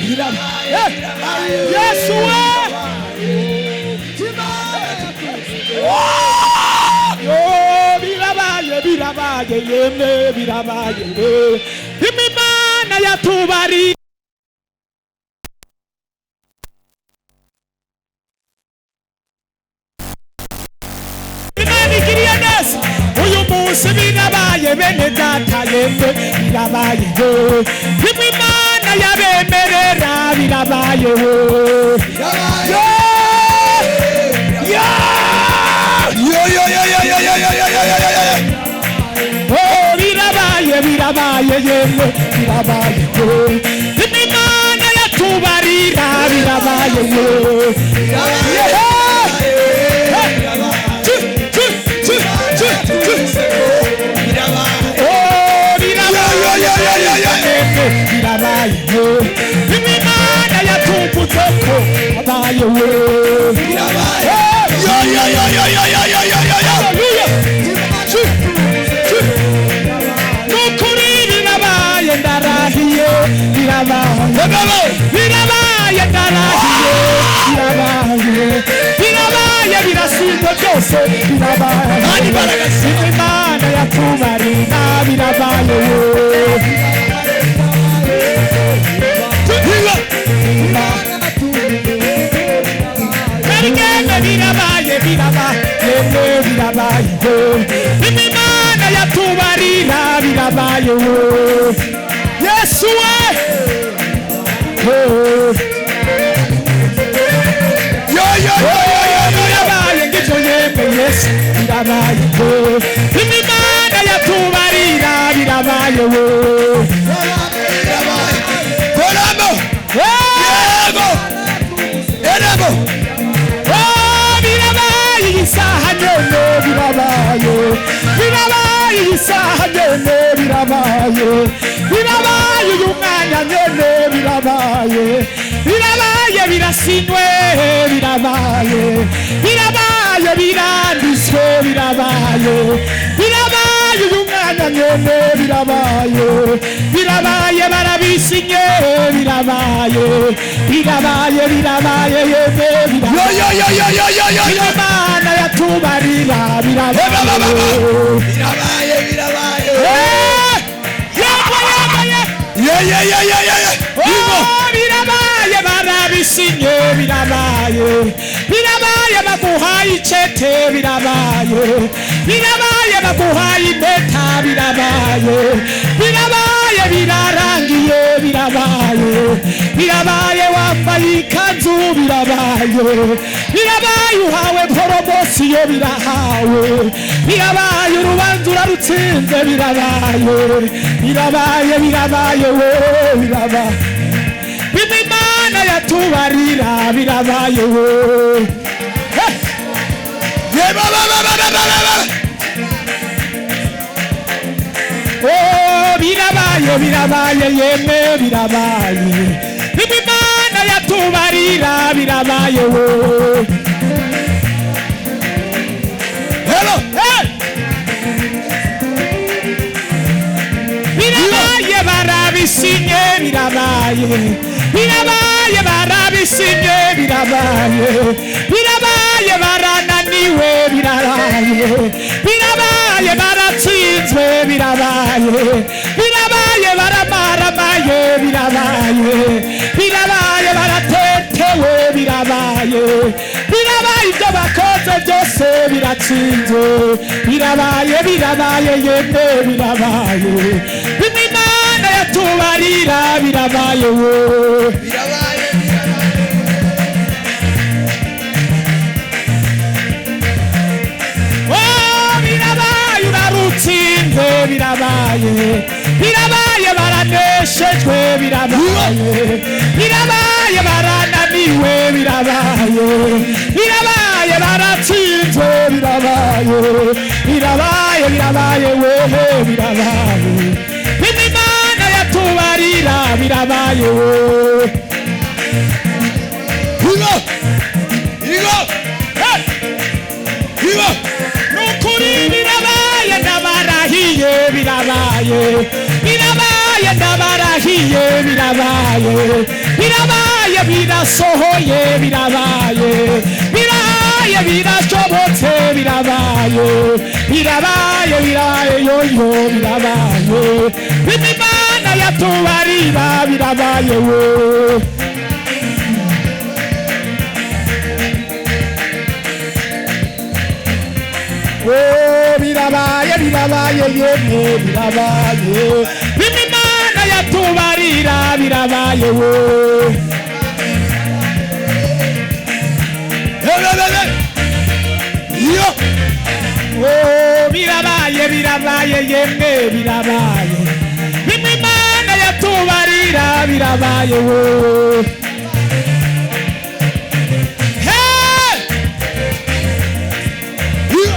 birabaye. Yesu we! Yo, birabaye, birabaye, yemwe birabaye we. Bimwe Imana yatubari. Imana igiriye neza uyu munsi, birabaye bene data, yemwe birabaye we. Bimwe Imana yabemerera birabaye we. Yo! Yo! Yo, yo, yo, yo, yo, yo, yo, yo, yo, yo, yo, yo. Oh, birabaye, birabaye, yemwe birabaye we. Bimwe Imana yatubarira birabaye we. Yeah. Hey. Chu, chu, chu, chu, chu. Oh, birabaye, Yo, yo, yo, yo, yo, yo. yemwe birabaye we. Bimwe Imana yatuvutse ko abaye we. Hey. Yo, yo, yo, yo, yo, yo, yo, yo, yo, yo. Hallelujah. Chu, chu. Nukuri birabaye, ndarahiye, birabaye, birabaye, ndarahiye, birabaye, birabaye, birasindwa byose birabaye. Kandi imbaraga. Imana yatubarira birabaye we. Iwe. Berigende. we. Yo yo yo yo yo yo. Birabaye ngivyo yemwe Yesu, birabaye ko imana yatubarira, birabaye we. Birabaye. Kolamo. Yego. Erebo. Oh, birabaye iyi saha nyene, birabaye, birabaye iyi saha nyene, birabaye, birabaye uyu mwanya nyene, birabaye, birabaye, birasinywe, birabaye, birabaye, biranditswe, birabaye, birabaye uyu mwanya nyene, birabaye, birabaye, barabisinye, birabaye, birabaye, birabaye yeme, Yo birabaye. yo yo yo yo yo yo yo. Imana yatubarira, birabaye. Birabaye birabaye. Eh, yego yego ye. Ye ye ye ye ye ye. Ingo. Oh, birabaye, barabisinye, birabaye, birabaye, baguhaye icete, birabaye, birabaye, baguhaye impeta, birabaye, birabaye, birarangiye, birabaye, birabaye, wambaye ikanzu, birabaye, birabaye, uhawe poromosiyo, birahawe, birabaye, urubanza urarutsinze, birabaye, birabaye, birabaye we, birabaye bimwe Imana yatubarira, birabaye we. Hey! Ye ba ba ba ba ba ba ba. Oh, birabaye, birabaye yemwe, birabaye bimwe Imana yatubarira, birabaye we. Hello. Hey! Birabaye, barabisinye, birabaye, birabaye, barabisinye, birabaye, birabaye, barananiwe, birabaye, birabaye, baratsinzwe, birabaye, birabaye, baramaramaye, birabaye, birabaye, baratetewe, birabaye, birabaye, ibyo bakoze byose biratsinzwe, birabaye, birabaye yemwe, birabaye bimwe Imana yatubarira, birabaye we. Birabaye birabaye. Oh, birabaye, urarutsinze, birabaye, birabaye, baraneshejwe, birabaye, birabaye, barananiwe, birabaye, birabaye, baratsinzwe, birabaye, birabaye, birabaye wehe, birabaye bimwe Imana yatubarira, birabaye we. Ingo. Ingo. Hey! Ingo. Nukuri birabaye, ndabarahiye, birabaye, birabaye, ndabarahiye, birabaye, birabaye, birasohoye, birabaye, birabaye, birashobotse, birabaye, birabaye, birabaye yoyo, birabaye bimwe Imana yatubarira, birabaye we. Oh, birabaye, birabaye yemwe, birabaye bimwe Imana yatubarira, birabaye we. Hey, hey, hey, hey. Yo. Oh, birabaye, birabaye yemwe, birabaye bimwe Imana yatubarira, birabaye we. Hey! Yo.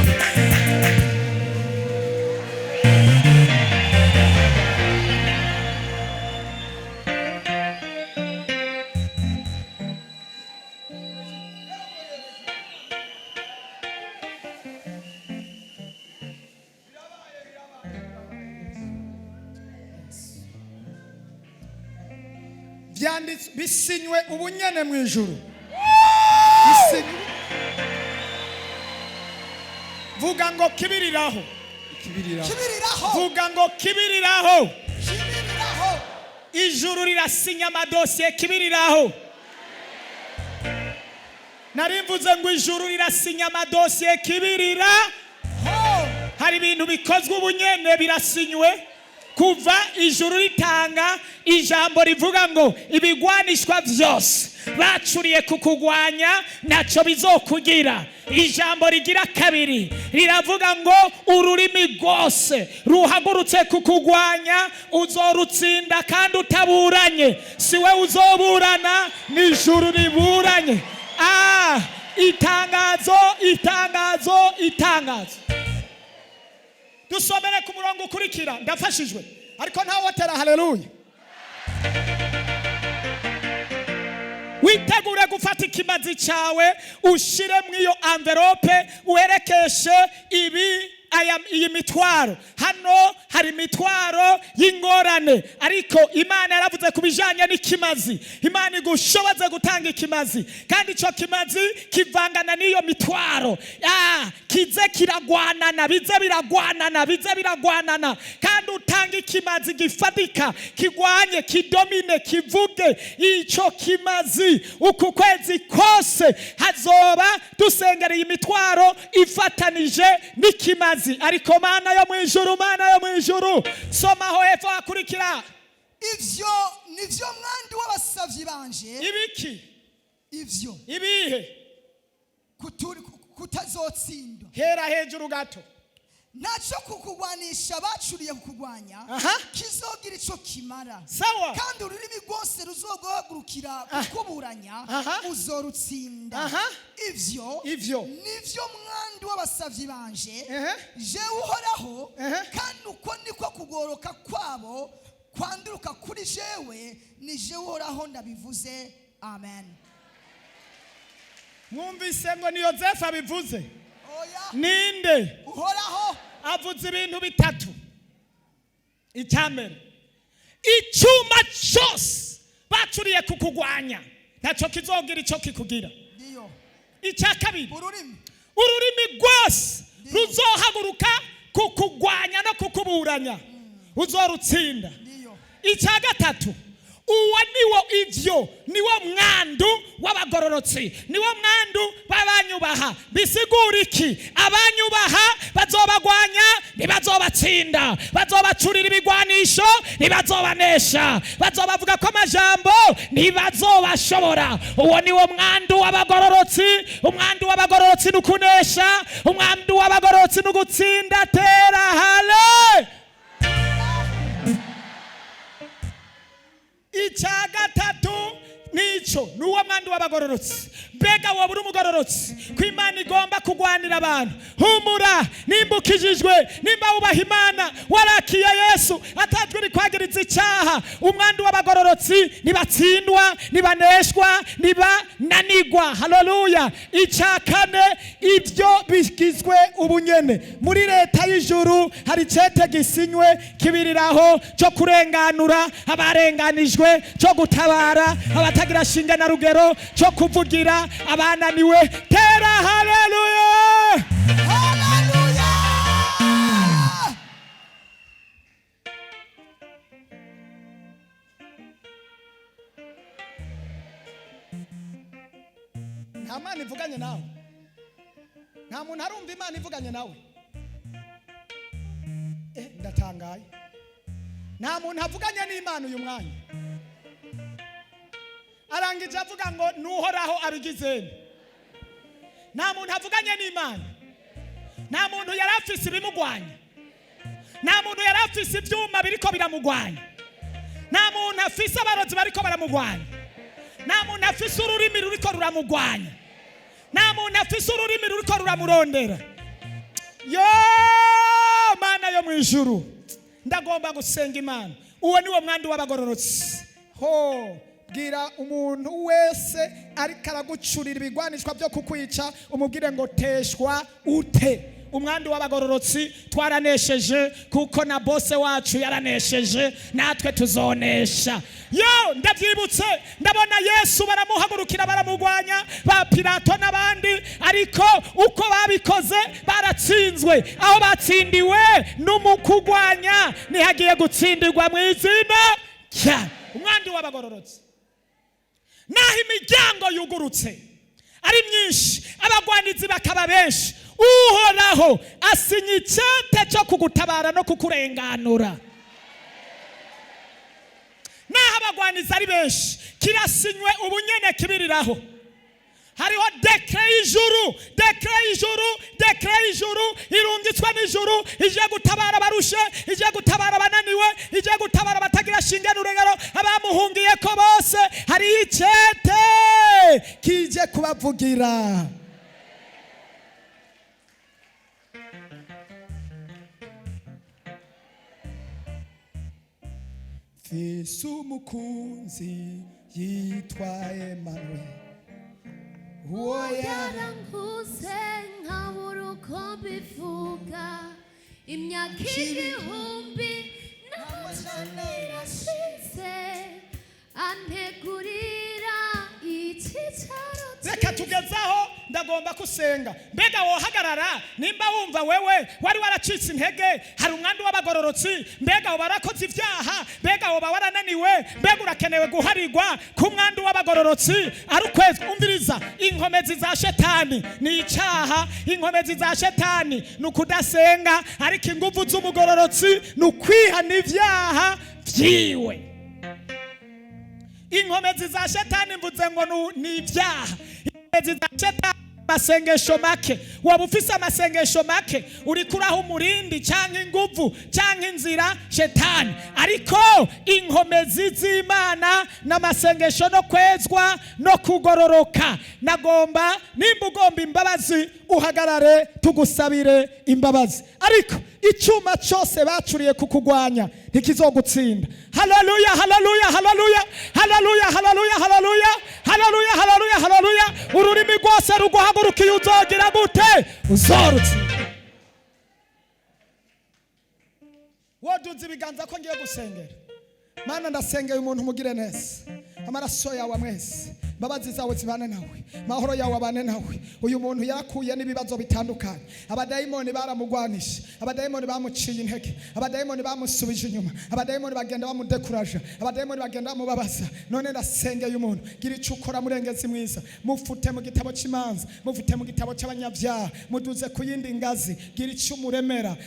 Byanditswe, bisinywe ubunyene mu ijuru. Bisinywe. Vuga ngo kibiriraho. Kibiriraho. Kibiriraho. Vuga ngo kibiriraho. Kibiriraho. Ijuru rirasinya amadosiye kibiriraho. Nari mvuze ngo ijuru rirasinya amadosiye kibirira. Hari ibintu bikozwe ubunyene, birasinywe kuva ijuru ritanga. Ijambo rivuga ngo ibigwanishwa vyose bacuriye kukugwanya ntacyo bizokugira. Ijambo rigira kabiri riravuga ngo ururimi rwose ruhagurutse kukugwanya uzorutsinda kandi utaburanye. Si we uzoburana, ni ijuru riburanye. Itangazo, itangazo, itangazo. Dusomere ku murongo ukurikira. Ndafashijwe, ariko ntawotera haleluya. Witegure gufata ikimazi cyawe, ushire mu iyo envelope, uherekeshe ibi aya iyi mitwaro. Hano hari imitwaro y'ingorane, ariko Imana yaravuze ku bijanye n'ikimazi. Imana igushoboze gutanga ikimazi, kandi ico kimazi kivangana n'iyo mitwaro. Kize kiragwanana, bize biragwanana, bize biragwanana. Kandi utanga ikimazi gifatika, kigwanye, kidomine, kivuge ico kimazi. Uku kwezi kose hazoba dusengereye imitwaro ifatanije n'ikimazi. Ariko Mana yo mu ijuru, Mana yo mu ijuru, somaho hepfo hakurikira. Ivyo nivyo mwandu w'abasavyi banje. Ibiki? Ivyo. Ibihe? Kutazotsindwa. Hera hejuru gato. Ntaco kukugwanisha bacuriye kukugwanya kizogira ico kimara. Sawa. Kandi ururimi rwose ruzoguhagurukira kukuburanya uzorutsinda. Ivyo Ivyo. nivyo mwandu w'abasavyi banje, jewe Uhoraho, kandi uko niko kugoroka kwabo kwanduruka kuri jewe, ni jewe Uhoraho ndabivuze. Amen. Mwumvise ngo ni Yozefu abivuze? Oya. Ninde? Uhoraho. Avuze ibintu bitatu. Icyambere, icyuma cyose bacuriye kukugwanya ntacyo kizogira icyo kikugira. Ndiyo. Icya kabiri, Ururimi. ururimi rwose ruzohaguruka kukugwanya no kukuburanya uzorutsinda. Ndiyo. Icya gatatu, uwo niwo ivyo niwo mwandu w'abagororotsi, niwo mwandu b'abanyubaha. Bisigura iki? Abanyubaha bazobagwanya, ntibazobatsinda. Bazobacurira ibigwanisho, ntibazobanesha. Bazobavuga ko amajambo, ntibazobashobora. Uwo niwo mwandu w'abagororotsi. Umwandu w'abagororotsi ni ukunesha, umwandu w'abagororotsi ni ugutsinda. Tera hale. Icya gatatu nico, ni uwo mwandu w'abagororotsi. Mbega wowe uri umugororotsi ko Imana igomba kugwanira abantu? Humura, nimba ukijijwe, nimba wubaha Imana, warakiye Yesu, atajwi rikwagiriza icyaha. Umwandu w'abagororotsi ntibatsindwa, ntibaneshwa, ntibananigwa. Haleluya. Icya kane, ibyo bigizwe ubunyene muri leta y'ijuru. Hari icete gisinywe kibiriraho cyo kurenganura abarenganijwe, cyo gutabara abatagira shinge na rugero, cyo kuvugira abananiwe. Tera haleluya. Haleluya. Nta Mana ivuganye nawe? Nta muntu arumva Imana ivuganye nawe? Ndatangaye, nta muntu avuganye n'Imana uyu mwanya. Arangije avuga ngo nuhoraho abigizeni. Nta muntu avuganye n'Imana. Nta muntu yari afise ibimugwanya. Nta muntu yari afise ivyuma biriko biramugwanya. Nta muntu afise abarozi bariko baramugwanya. Nta muntu afise ururimi ruriko ruramugwanya. Nta muntu afise ururimi ruriko ruramurondera. Yo Mana yo mu ijuru, ndagomba gusenga Imana. Uwo niwo mwandu w'abagororotsi. Ho bwira umuntu wese ariko aragucurira ibigwanishwa byo kukwica, umubwire ngo teshwa ute. Umwandu w'abagororotsi twaranesheje, kuko na bose wacu yaranesheje, natwe tuzonesha. Yo ndabyibutse, ndabona Yesu baramuhagurukira, baramugwanya, ba Pilato n'abandi, ariko uko babikoze baratsinzwe. Aho batsindiwe n'umukugwanya ntihagiye gutsindirwa mu izina rya umwandu w'abagororotsi. Naho imiryango yugurutse ari myinshi, abagwanizi bakaba benshi, Uhoraho asinya icete cyo kugutabara no kukurenganura. Naho Abagwanizi ari benshi. Kirasinywe ubunyene, kibiriraho. Hariho décret y'ijuru, décret y'ijuru, décret y'ijuru irungitswe n'ijuru, ije gutabara abarushe, ije gutabara abananiwe, ije gutabara abatagira shinge n'urugero, abamuhungiye ko bose. Hari icete kije kubavugira. Mfise umukunzi yitwa Emmanuel, uwo Yarankuze nkabura uko mbivuga, imyaka 1400 irashize, antegurira icyicaro. Reka tugezaho, ndagomba kusenga. Mbega wohagarara nimba wumva wewe wari waracitse intege? Hari umwandu w'abagororotsi. Mbega woba warakoze ibyaha? Mbega woba warananiwe? Mbega urakenewe guharigwa ku mwandu w'abagororotsi ari ukwezi? Umviriza, inkomezi za shetani ni icyaha, inkomezi za shetani ni ukudasenga, ariko ingufu z'umugororotsi ni ukwihana ibyaha byiwe. Inkomezi za shetani mvuze ngo ni ibyaha. Inkomezi za shetani, amasengesho make. Waba ufise amasengesho make, uriko uraha umurindi cyangwa inguvu cyangwa inzira shetani. Ariko inkomezi z'Imana n'amasengesho no kwezwa no kugororoka. Nagomba nimba ugomba imbabazi, uhagarare tugusabire imbabazi. Ariko icyuma cyose bacuriye kukugwanya ntikizogutsinda. Haleluya, haleluya, haleluya, haleluya, haleluya, haleluya, haleluya, haleluya, haleluya! Ururimi rwose ruguhagurukiye uzogira gute? Uzorutsinda. Woduza ibiganza ko ngiye gusengera. Mana, ndasengeye umuntu, umugire neza, amaraso yawe amwese, imbabazi zawe zibane nawe, amahoro yawe abane nawe. Uyu muntu yakuye n'ibibazo bitandukanye. Abadayimoni baramugwanisha, abadayimoni bamuciye intege, abadayimoni bamusubije inyuma, abadayimoni bagenda bamudekuraje, abadayimoni bagenda bamubabaza. None ndasengeye umuntu, gira icyo ukora, murengezi mwiza. Mufute mu gitabo cy'imanza, mufute mu gitabo cy'abanyabyaha, muduze ku yindi ngazi, gira icyo umuremera.